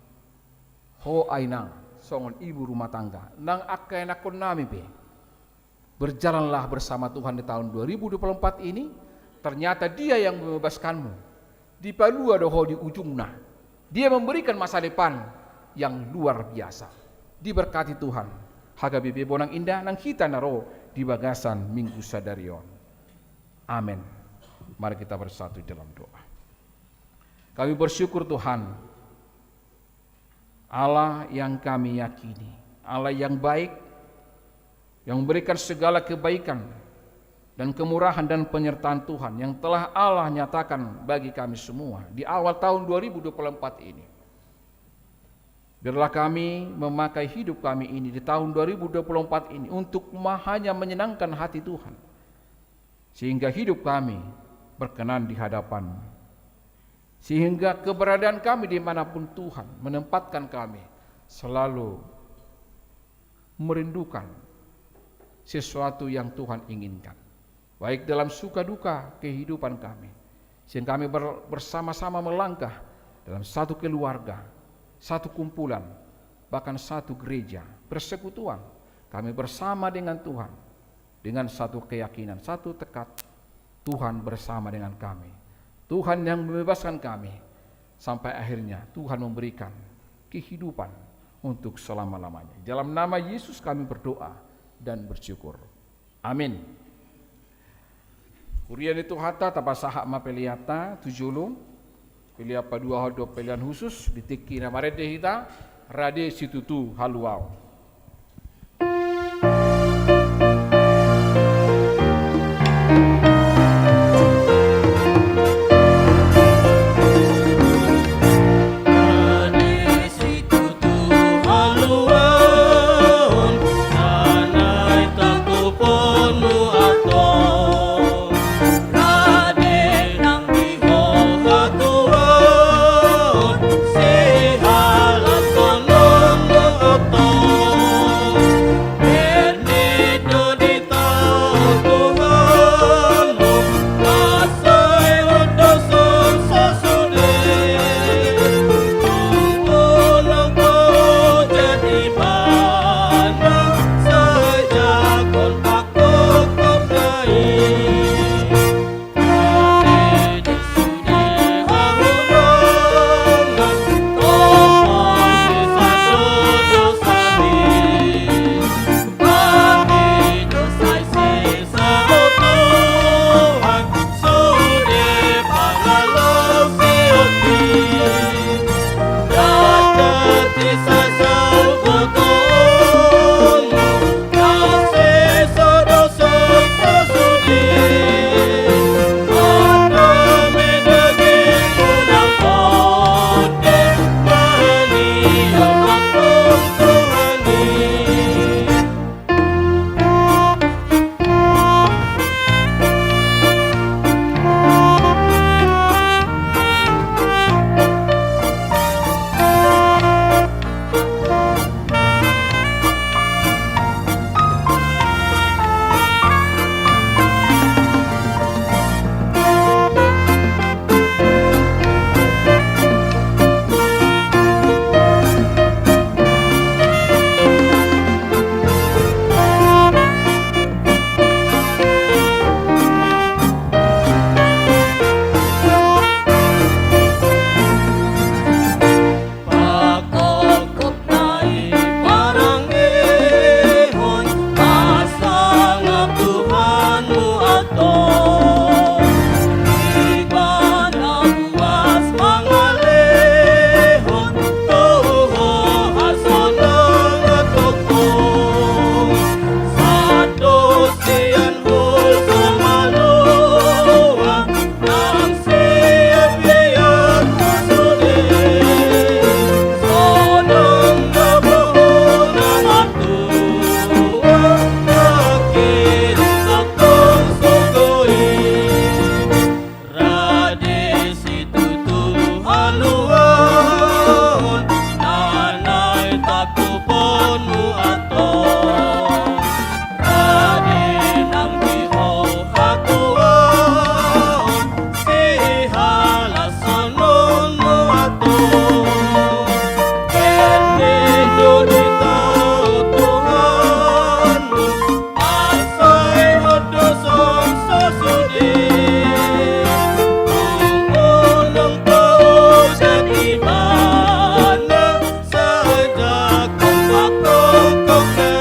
ho inang, songon ibu rumah tangga, nang angka ianakkonnami pe. Berjalanlah bersama Tuhan di tahun dua ribu dua puluh empat ini, ternyata Dia yang membebaskanmu. Dipalua do ho di ujungna. Dia memberikan masa depan yang luar biasa. Diberkati Tuhan. H K B P Bonang Indah nang hita na ro di bagasan Minggu sadari on. Amen. Mari kita bersatu dalam doa. Kami bersyukur Tuhan, Allah yang kami yakini, Allah yang baik, yang memberikan segala kebaikan dan kemurahan dan penyertaan Tuhan yang telah Allah nyatakan bagi kami semua di awal tahun dua ribu dua puluh empat ini. Biarlah kami memakai hidup kami ini di tahun dua ribu dua puluh empat ini untuk ma-, hanya menyenangkan hati Tuhan. Sehingga hidup kami berkenan di hadapan-Mu. Sehingga keberadaan kami di mana pun Tuhan menempatkan kami selalu merindukan sesuatu yang Tuhan inginkan. Baik dalam suka duka kehidupan kami. Sehingga kami ber-, bersama-sama melangkah dalam satu keluarga, satu kumpulan, bahkan satu gereja, persekutuan. Kami bersama dengan Tuhan. Dengan satu keyakinan, satu tekad, Tuhan bersama dengan kami. Tuhan yang membebaskan kami. Sampai akhirnya Tuhan memberikan kehidupan untuk selama-lamanya. Dalam nama Yesus kami berdoa dan bersyukur. Amin. Huria ni Tuhanta, tapasahat ma peleanta tu jolo. Pelean paduahon dohot pelean hushus, di tingki na marende hita, Rade Situtu Haluaon. Rade Situtu Haluaon, na naeng tangkuponmu antong. Rade nang di ho hagoaon, sihalashononmu antong. Ende do di ho Tuhanmu, asa ihot do songon sasude. Tung unang paojak ibana, sahat jangkon pangkongkongna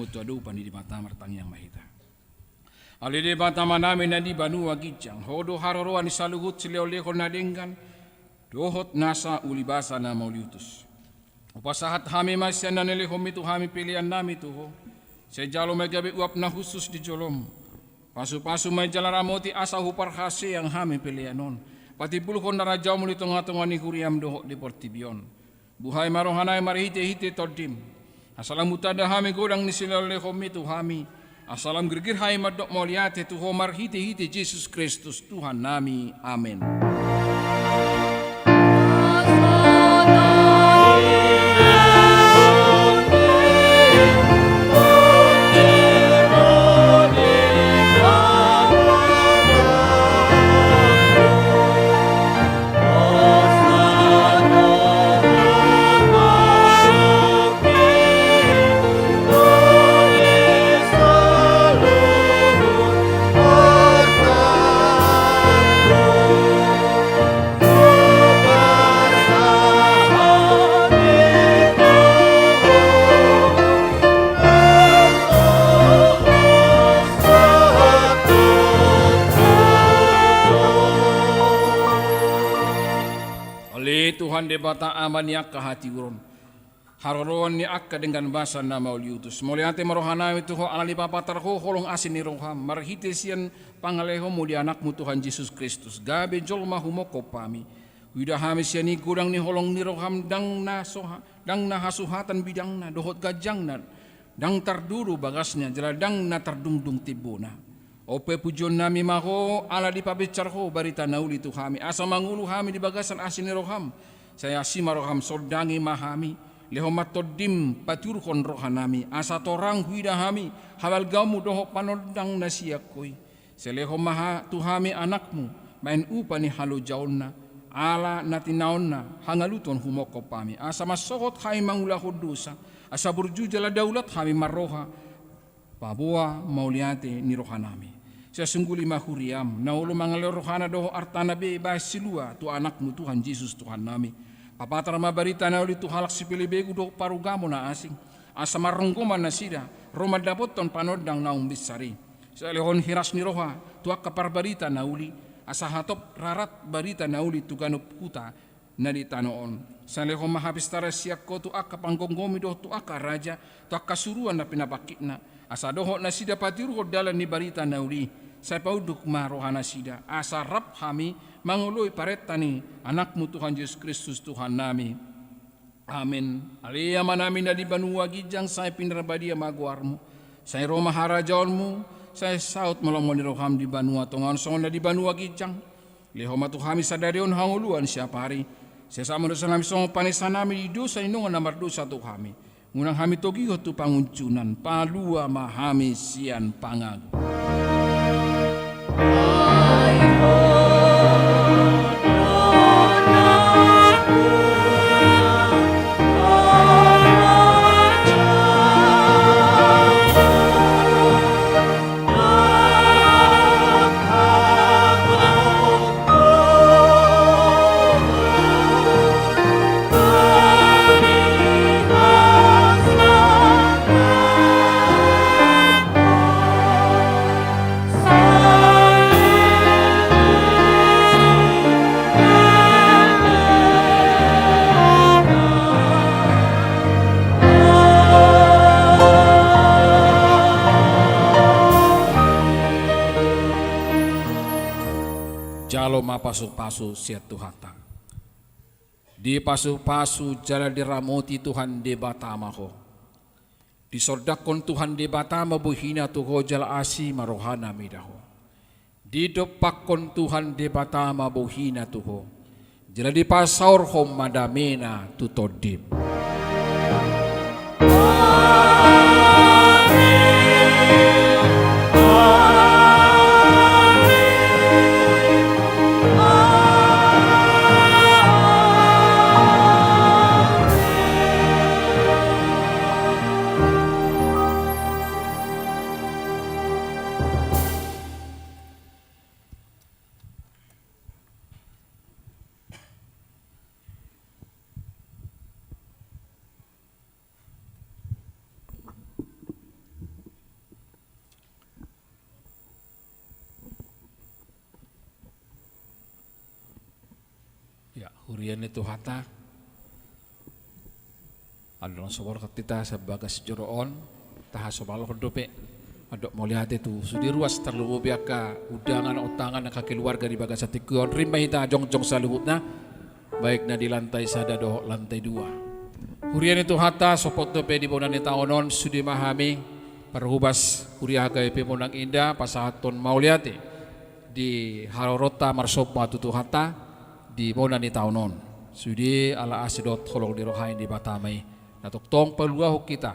Tu adopan ni Debata martangiang ma hita. Ale Debata Amanami na di banua ginjang, Ho do haroroan ni saluhut silehonlehon na denggan dohot nasa ulibasa na mauliutus. Hupasahat hami ma sian na nilehonmi tu hami peleannami tu Ho. Sai jalo ma i gabe uap na hushus di jolom. Pasupasu ma i jala ramoti asa huparhaseang hami pelean on patimbulhon harajaonmu di tongatonga ni huriam dohot di portibi on. Buhai ma rohanami marhitehite Tondim, asa lam hutanda hami godang ni silehonlehonmi tu hami, asa lam girgir hami mandok mauliate tu Ho marhitehite Jesus Kristus Tuhannami. Amen. Ale Tuhan Debata Ama ni angka hatiuron, haroroan ni angka denggan basa na mauliutus, mauliate ma rohanami tu Ho ala dipapatar Ho holong asi ni roham marhite sian pangalehonmu di Anakmu Tuhan Jesus Kristus gabe jolma humongkop hami. Huida hami sian i godang ni holong ni roham, ndang na soha-, ndang na hasuhatan bidangna dohot ganjangna, ndang tarduru bagasna jala ndang na tardungdung timbona. On pe pujionnami ma Ho ala dipabinsar Ho barita na uli tu hami asa mangolu hami di bagasan asi ni roham. Sai asi ma roham, sondangi ma hami, lehon ma Tondim patiurhon rohanami asa torang huida hami habalgaonmu dohot panondang na sian Ho i. Sai lehon ma ha-, tu hami Anakmu baen upa ni halojaonna, ala na tinaonna hangaluton humongkop hami asa mansohot hami mangulahon dosa, asa burju jala daulat hami marroha paboa mauliate ni rohanami. Sai sungguli ma huriam na olo mangalehon rohana dohot artana be baen silua tu Anakmu Tuhan Jesus Tuhannami. Papatar ma barita na uli tu halak sipelebegu dohot parugamo na asing, asa marronggoman nasida ro mandapothon panondang naung binsar i. Sai lehon hiras ni roha tu angka parbarita na uli, asa hatop rarat barita na uli tu ganup huta na di tano on. Sai lehon ma hapistaran sian Ho tu angka panggomgomi dohot tu angka raja, tu angka suruan na pinapangkitna, asa dohot nasida patiurhon dalan ni barita na uli. Sai paunduk ma rohanasida asa rap hami mangoloi parenta ni Anakmu Tuhan Jesus Kristus Tuhannami. Amen. Ale Amanami na di banua ginjang, sai pinarbadia ma goarmu. Sai ro ma harajaonmu. Sai saut ma lomo ni roham di banua tonga on songon na di banua ginjang. Lehon ma tu hami sadari on hangoluan siapari. Sesa ma dosanami songon panesanami di dosa ni dongan na mardosa tu hami. Unang hami togihon tu pangunjunan, palua ma hami sian pangago. Jalo ma pasupasu sian Tuhanta. Dipasupasu jala diramoti Tuhan Debata ma ho. Disondangkon Tuhan Debata ma bohina tu ho jala asi ma rohana mida ho. Didompakkon Tuhan Debata ma bohina tu ho. Jala dipasaorhon ma damena tu tondim. Ya, huria ni Tuhanta. Adong so borhat hita sian bagas joro on, taha so mangolhon dope. Adong mauliate tu sude ruas, tarlumobi angka undangan, ontangan, angka keluarga di bagasan tingki on. Rim ma hita jongjong saluhutna, baik na di lantai sada dohot lantai dua. Huria ni Tuhanta, sompot dope di bona ni taon on, sude ma hami parhobas Huria H K B P Monang Indah pasahathon mauliate di haroronta marsomba tu Tuhanta di bona ni taon on. Sude ala asi dohot holong ni roha ni Debata ma i na tongtong paluahon hita,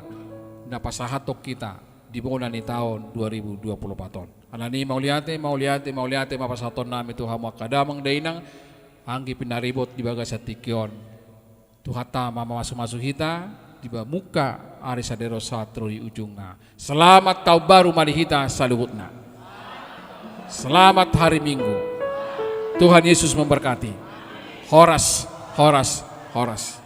na pasahathon hita di bona ni taon dua ribu dua puluh empat on. Alani mauliate, mauliate, mauliate ma pasahaton nami tu hamu angka damang dainang, anggi pinaribot di bagasan tingki on. Tuhanta ma mamasumasu hita di pamungka ari sadari on sahat tu di ujungna. Selamat tahun baru ma di hita saluhutna. Selamat hari Minggu. Tuhan Yesus memberkati. Horas, horas, horas.